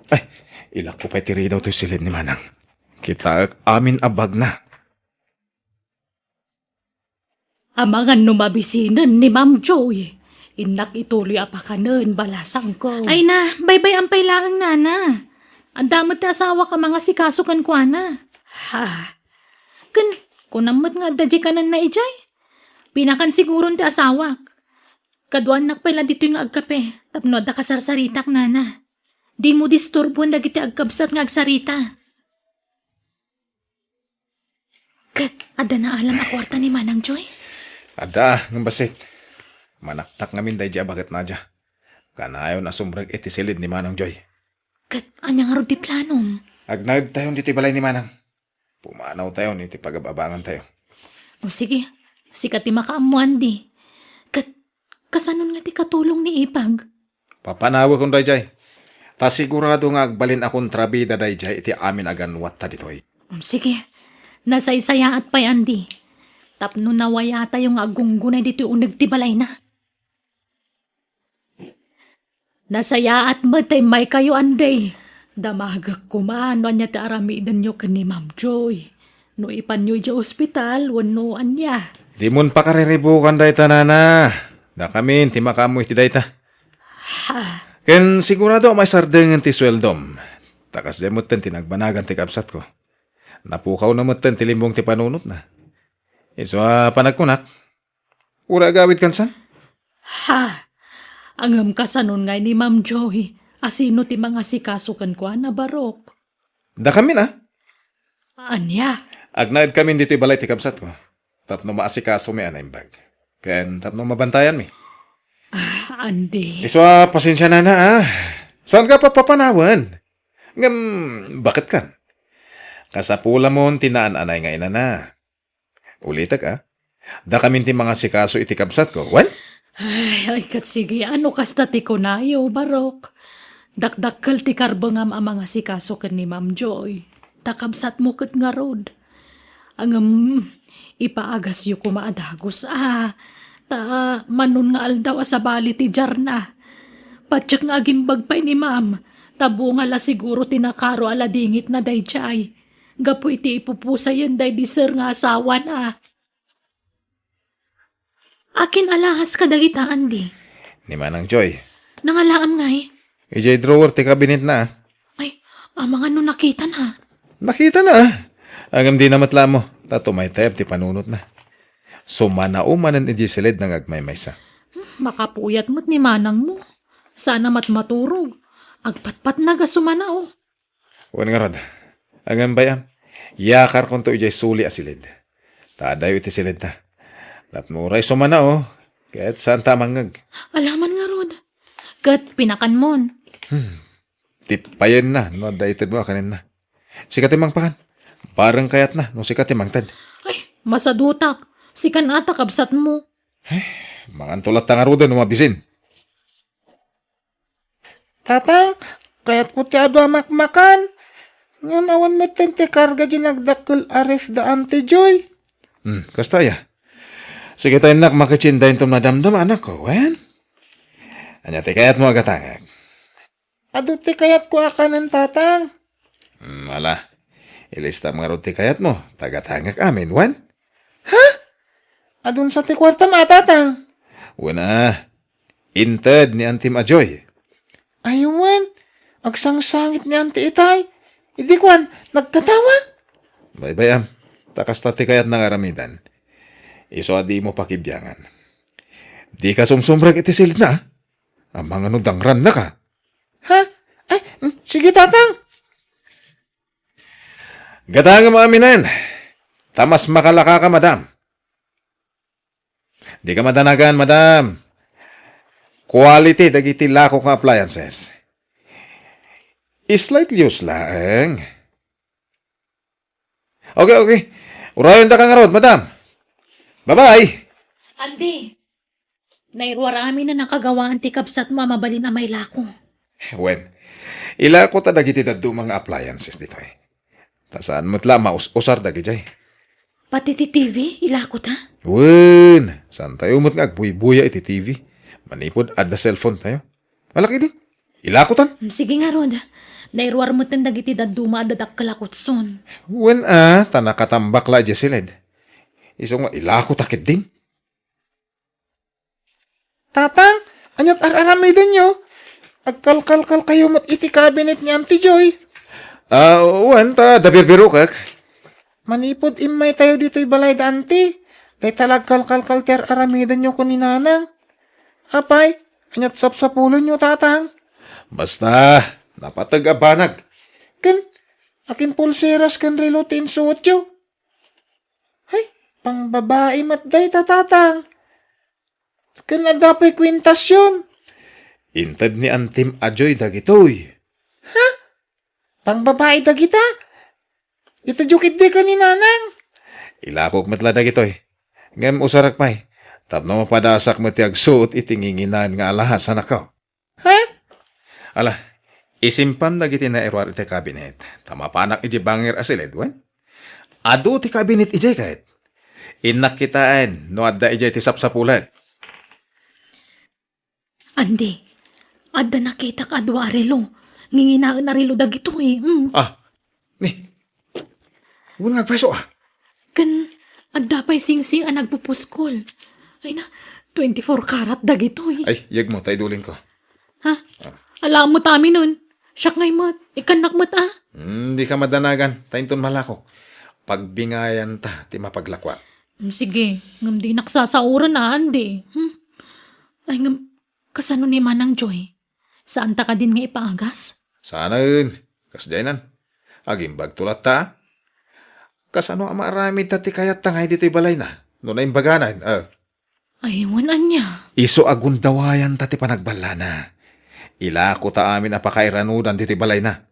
Ay, ilakko pay ti ridaw toy silid ni Manang. Kitaek amin a bagna. Amangan no mabisinen ni Ma'am Joy. Innak ituloy a pakanen, balasangko. Ay na, baybay-am pay laeng, nana. Adda met ti asawak a mangasikaso kenkuana. Ha? Ken, kunam met nga adda diay kanenna idiay? Pinakan siguron ti asawak. Kaduanak pay la ditoy nga agkape, tapno adda kasarsaritak, nana. Dimo disturbuen dagiti agkabsat nga agsarita. Ket, adda naalam a kuarta ni Manang Joy? Adda, ngem bassit. Manaktak ngamin daydi a baket Nadia. Kanayon a sumrek iti silid ni Manang Joy. Ket, ania ngarud ti planom? Agnaedtayon ditoy balay ni Manang. Pumanawtayon iti pagab-abangantayo. O sige, sika ti makaammo, Andy. Ket, kasanon nga ti katulong ni Ipag? Papanawekon daydiay. Ta sigurado nga agbalin a kontrabida daydiay iti amin a ganwatta ditoy. Um, sige. Nasaysayaat pay, Andy. Tapno nawayatayo nga aggunggunay ditoy uneg ti balayna. Nasayaat met ta immaykayo, Andy. Damagek koma no ania ti aramidenyo ken ni Ma'am Joy. No ipanyo idiay ospital wenno ania. Dimon pakariribukan dayta, nana. Dakamin ti makaammo iti dayta. Ha? Ken sigurado a maisardengen ti sueldom. Ta kasdiay metten ti nagbanagan ti kabsatko. Napukawna metten ti limbong ti panunotna. Isu a panagkunak, uray agawid kansan? Ha? Ngem kasanon ngay ni Ma'am Joy? A sino ti mangasikaso kenkuana, Barok? Dakamin a. Ania? Agnaedkamin ditoy balay ti kabsatko. Tapno maasikasomi a naimbag. Ken tapno mabantayanmi. Ah, Andy. Isu a, pasensia, nana, a. Saanka papapanawen? Ngem, baket kan? Kasapulamon ti naan-anay nga inana. Ulitek, a. Dakamin ti mangasikaso iti kabsatko, wen? Ay, ay, ket sige, no kasta ti kunayo, Barok. Dakdakkel ti karbengam a mangasikaso ken ni Ma'am Joy. Ta kabsatmo ket ngarud. Ngem, ipaagasyo koma a dagus, a. Ta, manon nga aldaw a sabali ti diarna. Patiek nga agimbag pay ni Ma'am. Ta bunga la siguro ti nakaro a ladingitna daydiay. Gapu iti ipupusayen daydi ser nga asawana. Akin alahas kadagita, Andy? Ni Manang Joy. Nangalaam ngay? Idiay drawer ti kabinetna. Ay, amangan no nakitana. Nakitana, a. Ngem dina met la ammo, ta tumaytayab ti panunotna. Sumanao manen idiay silidna nga agmaymaysa. Hmm, makapuyat met ni manangmo. Saan a matmaturog. Agpatpatnag a sumanao. Wen ngarud, ngem bay-am, yakarkonto idiay suli a silid. Ta addayo iti silidta. Tapno uray sumanao, ket saanta a mangngeg. Alaman ngarud. Ket pinakanmon. Hmm. Ti payenna no adda itedmo a kanenna. Sika ti mangpakan. Parang kayatna no sika ti mangted. Ay, masadutak. Sikan ata kabsatmo. Manganto latta ngaruden no mabisin. Tatang, kayatko ti adu a makmakan. Ngem awan metten ti karga diay nagdakkel a ref da Auntie Joy. Hmm, kasta aya. Sige ta, innak, maketchinda inton madamdama, anakko, wen? Ania ti kayatmo a gatangek? Adu ti kayatko a kanen, Tatang. Hmm, ala. Ilistam ngarud ti kayatmo, ta gatangek amin, wen? Ha? Adun sa ti kuartam a, Tatang? Wen a. Inted ni Antim a Joy. Ay, wen. Agsangsangit ni Anti itay. Idi kuan, nagkatawa? Baybay-am, ta kasta ti kayatna nga aramiden. Isu a dimo pakibiangan. Dika sumsumrek iti silidna, a. Amangan no dangrannaka. Ha? Ay, mm, sige, Tatang. Gatangem aminen, ta mas makalakaka, madam. Dika madanagan, madam. Quality dagiti lakok nga appliances. Slightly used laeng. Okay, okay. Urayondaka ngarud, madam. Bye-bye. Andy, nairuar amin a nakagawaan ti kabsatmo a mabalin a mailako. Wen, ilako ta dagiti dadduma nga appliances ditoy. Ta saan met la a maus-usar dagidiay. Pati ti T V, ilako ta? Wen, saantayo met nga agbuybuya iti T V. Manipud adda cellphone tayo. Malakidi, ilako tan. Mm, sige ngarud. Nairuar metten dagiti dadduma a dadakkel a kutson. Wen a, ta nakatambak la idiay siled. Isu nga ilako ta ketdin. Tatang, aniat ar-aramidenyo? Agkalkalkalkayo met iti cabinet ni Auntie Joy. Ah, wen, ta adda birbirokek. Manipud immaytayo ditoy balay da Auntie, dayta la agkalkalkal ti ar-aramidenyo ken ni Nanang. Apay, aniat sapsapulenyo, Tatang? Basta, napateg a banag. Ken, akin pulseras ken relo ti insuotyo? Hay, pangbabai met dayta, Tatang. Ken adda pay kuentasion. Inted ni Antim a Joy dagitoy. Ha? Pangbabai dagita? Itedyo ketdi ken ni Nanang. Ilakok met la dagitoy. Ngem usarek pay, tapno mapadasak met ti agsuot iti nginginaan nga alahas, anakko. Ha? Ala, isimpam dagiti nairuar iti kabinet, ta mapanak idiay bangir a siled, wen? Adu ti kabinet idiay ket. Innak kitaen no adda idiay ti sapsapulek. Andy, adda nakitak a dua a relo. Nginginaen a relo dagitoy. Mm. Ah, ni, wen nga agpayso, ah. Ken adda pay singsing a nagpupuskol. Ay na, twenty-four karat dagitoy. Ay, yegmo, ta idulin ko. Ha? Alam mo tami nun. Siak ngay met. Ikannak met, ah. Hmm, dika madanagan. Ta inton malakok, pagbingayan ta ti mapaglakuak. Hmm, sige. Ngem dinak sasaoren, ah, Andy. Hmm? Ay, ngem, kasano ni Manang Joy? Saanta kadin nga ipaagas? Saanen. Kasdiaynan. Agimbagto latta. Kasano a maaramid ta ti kayatta ngay ditoy balayna? No naimbaganan, ah. Ay, wen ania? Isu a gundawayanta ti panagballana. Ilako ta amin a pakairanudan ditoy balayna.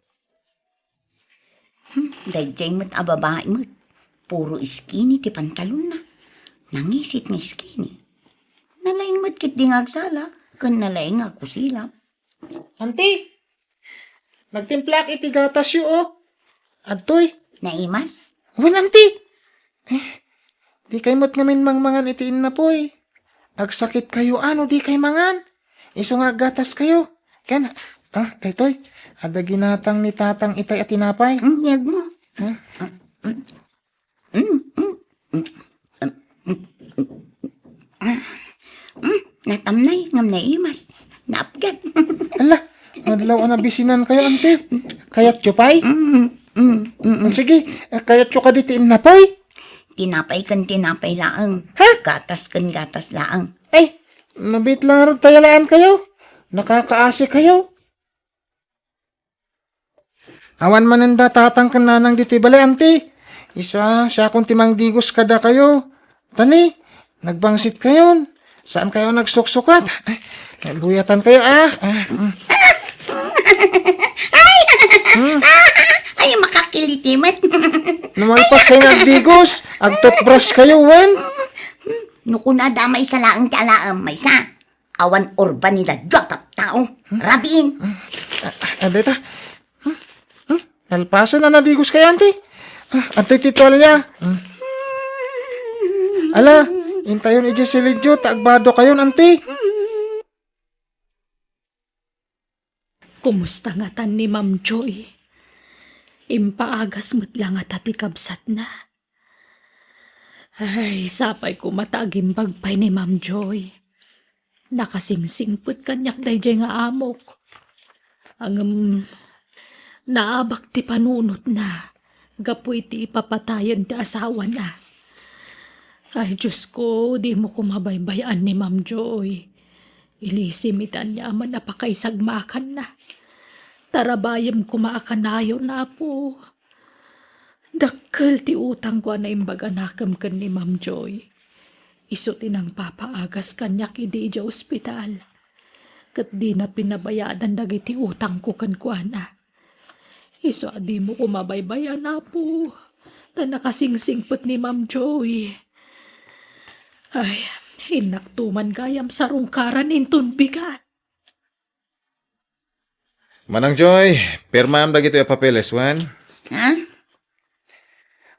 Hmm, daydiay met a babai met. Puro skinny ti pantalonna. Nangisit nga skinny. Nalaing met ketdi nga agsala, ken nalaing nga agkusila. Auntie, nagtimplaak iti gatasyo, oh. Adtoy. Naimas? Wen, Auntie. Eh, dikay met ngamin mangmangan iti innapoy. Agsakitkayo, a, no dikay mangan. Isu nga aggataskayo. Ken, ah, daytoy. Adda ginatang ni Tatang itay a tinapay. Mm, yegmo. Hmm? Mm, mm, mm, mm, mm, mm. Ah, mm, natamnay, ngem naimas. Naapgan. Ala, madlaw a nabisinankayo, Auntie. Kayatyo pay? Mm, mm, mm, mm. Sige, eh, kayatyo kadi ti innapoy? Tinapay ken tinapay laeng. Ha? Gatas ken gatas laeng. Ay, mabiit la ngarud ta yalaankayo. Nakakaasikayo. Awan manen da Tatang ken Nanang ditoy balay, Auntie. Isu a, siakon ti mangdigos kadakayo. Ta ni, nagbangsitkayon. Saankayo nagsuksukat. Ay, luyatankayo, ah. Ah, mm. Ay! Hmm? Ay, makakiliti met. No malpas kayo nga agdigos, agtoothbrush kayo, wen? No kunada, maysa laeng ti alaem, maysa. Awan urban ni dadua a tattao. Rabiin. Ah, ah, deta. Hmm? Hmm? Nalpasen a nadigos kayo, anti? Ah, antoy ti tualya? Hmm? Ala, intayon idiay silidyo, ta agbado kayon, anti? Kumusta ngatan ni Ma'am Joy? Impaagas met la ngata ti kabsatna? Ay, sapay koma ta agimbag pay ni Ma'am Joy. Nakasingsingpet kaniak daydiay nga amok. Ngem naabak ti panunotna gapu iti ipapatayen ti asawana. Ay, Diosko, dimo koma baybay-an ni Ma'am Joy. Ilisim iti aniaman a pakaisagmakanna. Tarabayem koma a kanayon, Apo. Dakkel ti utangko a naimbag a nakem ken ni Ma'am Joy. Isu ti nangpapaagas kaniak idi idiay ospital. Ket dina pinabayadan dagiti utangko kenkuana. Isu a dimo koma baybay-an, Apo, ta nakasingsingpet ni Ma'am Joy. Ay, innakto man gayam sarungkaran inton bigat. Manang Joy, pirmaam dagitoy a papeles, wen? Ha?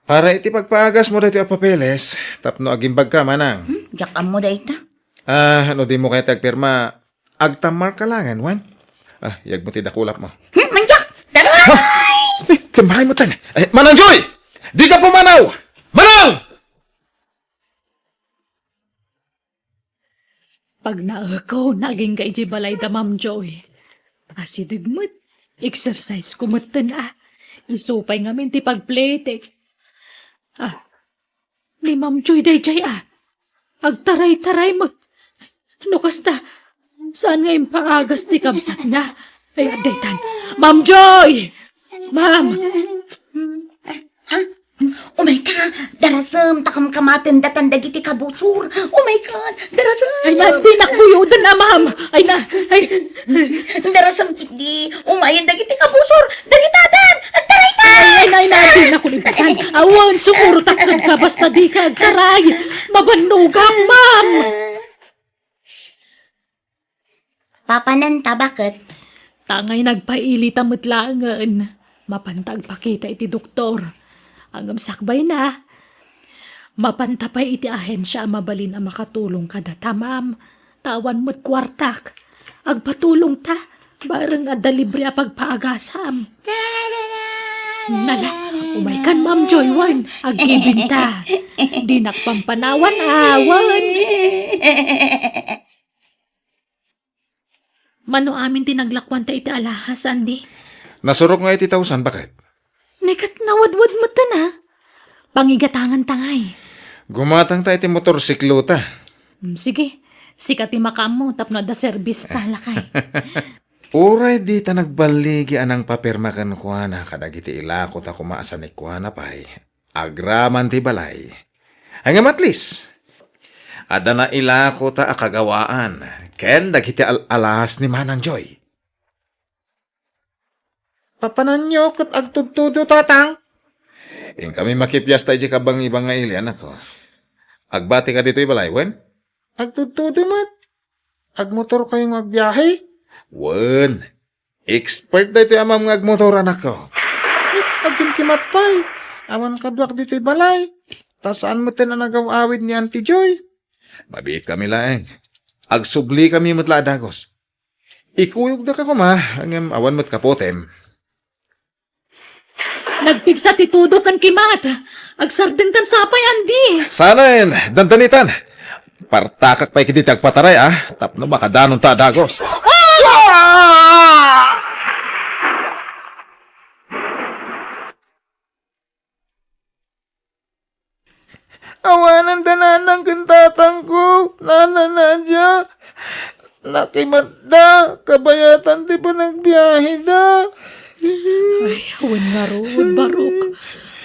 Para iti pagpaagasmo daytoy a papeles, tapno agimbagka, manang. Hmm, diak ammo dayta. Ah, no dimo kayat agpirma, agtammarka laengen, wen? Ah, iyagmo ti dakulapmo. Hmm, mandiak! Tara! Ha? Eh, tammaray mo tan. Eh, Manang Joy! Dika pumanaw! Manang! Pagnaeko, nagingga idiay balayda, Ma'am Joy. Asideg met, exercise ko metten a. Isu pay ngamin ti pagpletek. Ah, ni Ma'am Joy daydiay a. Agtaray-taray met. No kasta, saan nga impaagas ti kabsatna? Ay, adda itan. Ma'am Joy! Ma'am! Ha? Umayka, darasem, ta kamkamaten datan dagiti kabusor. Umayka, darasem. Ay na, dinak buyoden a, ma'am. Ay na, ay. Darasem, ketdi, umayen dagiti kabusor. Dagitadan, agtarayta. Ay, ay, ay na, dinak ulibatan. Awan, sumurotak kenka, basta dika agtaray. Mabannogak, ma'am. Papananta, baket? Tangay nagpailita met laengen. Mapanta agpakita iti doktor. Ngem sakbayna, mapanta pay iti ahensia a mabalin a makatulong kadata, ma'am. Ta awan met kuartak. Agpatulongta. Bareng adda libre a pagpaagasam. Nala, umaykan, Ma'am Joy, wen. Agkibinta. Dinak pampanawan, awan. Mano amin ti naglakuanta iti alahas, Andy? Nasurok nga iti tausan, baket? Ni ket nawadwad metten a. Pangigatanganta ngay. Gumatangta iti motorsiklota. Mm, sige. Sika ti makaammo tapno adda serbista, lakay. Uray dita nagballigi a nangpapirma kenkuana kadagiti ilakota koma a sanikuana pay. Agraman ti balay. Ngem at least, adda nailakota a kagawaan ken dagiti al-alas ni Manang Joy. Papananyo ket agtudtudo, Tatang? Inkami makipiasta idiay kabangibangaili, anakko. Agbatika ditoy balay, wen? Agtudtudo met. Agmotorkayo nga agbiahe? Wen. Expert daytoy amam nga agmotor, anakko. Eh, agkimkimat pay. Awan kaduak ditoy balay. Ta saan metten a nagaw-awid ni Auntie Joy. Mabiitkami laeng. Agsublikami met la a dagus. Ikuyogdaka koma, ngem awan met kaputem. Nagpigsa ti tudo ken kimat. Agsardengtan sapay, Andy. Sanaen, dandanitan. Partakak pay ketdi ti agpataray, a, tapno makadanonta a dagus. Ah! Awanen da nanang ken tatangko, Nana Nadia. Nakimatda, kabayatan ti panagbiaheda. Ay, wen ngarud, Barok.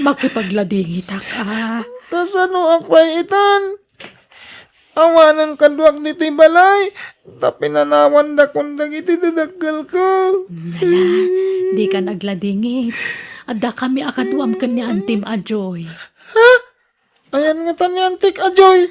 Makipagladingitak a. Kasanoak pay itan? Awanen kaduak ditoy balay, ta pinanawandakon dagiti dadakkelko. Nala, dikan agladingit. Addakami a kaduam ken ni Antim a Joy. Ayan ngata ni Antik a Joy.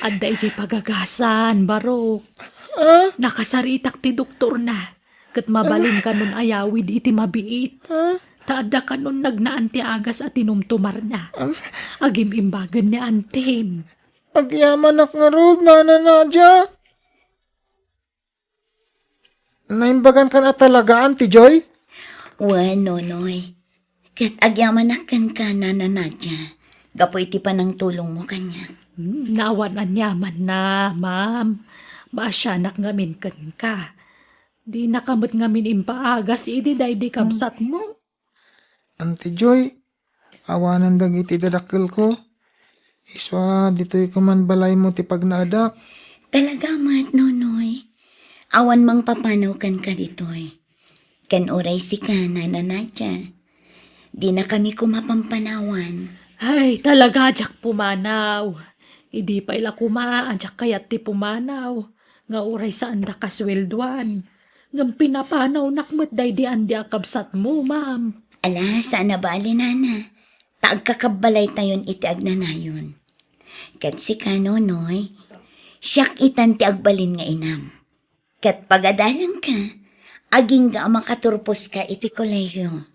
Adda idiay pagagasan, Barok. Ah? Nakasaritak ti doktorna, ket mabalin kanon ayawid iti mabiit. Ah? Ta adda kanon nagnaan ti agas a tinumtumarna. Ah? Agim-imbagen ni Antim. Agyamanak ngarud, Nana Nadia. Naimbagankan a talagaan ti Joy? Wen, Nonoy. Ket agyamanak kenka, Nana Nadia, gapu iti panangtulongmo kaniak. Hmm, naawan aniamanna, ma'am. Maasianak ngamin kenka. Dinaka met ngamin impaagas idi daydi kabsatmo. Anti Joy, awanen dagiti dadakkelko. Isu a ditoy koma balaymo ti pagnaedak. Talaga met, Nonoy. Awan mangpapanaw kenka ditoy. Ken uray sika, Nana Nadia. Dinakami koma pampanawan. Ay, talaga, diak pumanaw. Idi pay la koma a diak kayat ti pumanaw, nga uray saandak a sueldoan. Ngem pinapanawnak met daydi andi a kabsatmo, ma'am. Ala, saan a bale, Nana. Ta agkakabbalaytayon iti agnanayon. Ket sika, Nonoy, siak itan ti agbalin nga inam. Ket pagadalangka, agingga a makaturposka iti kolehiyo.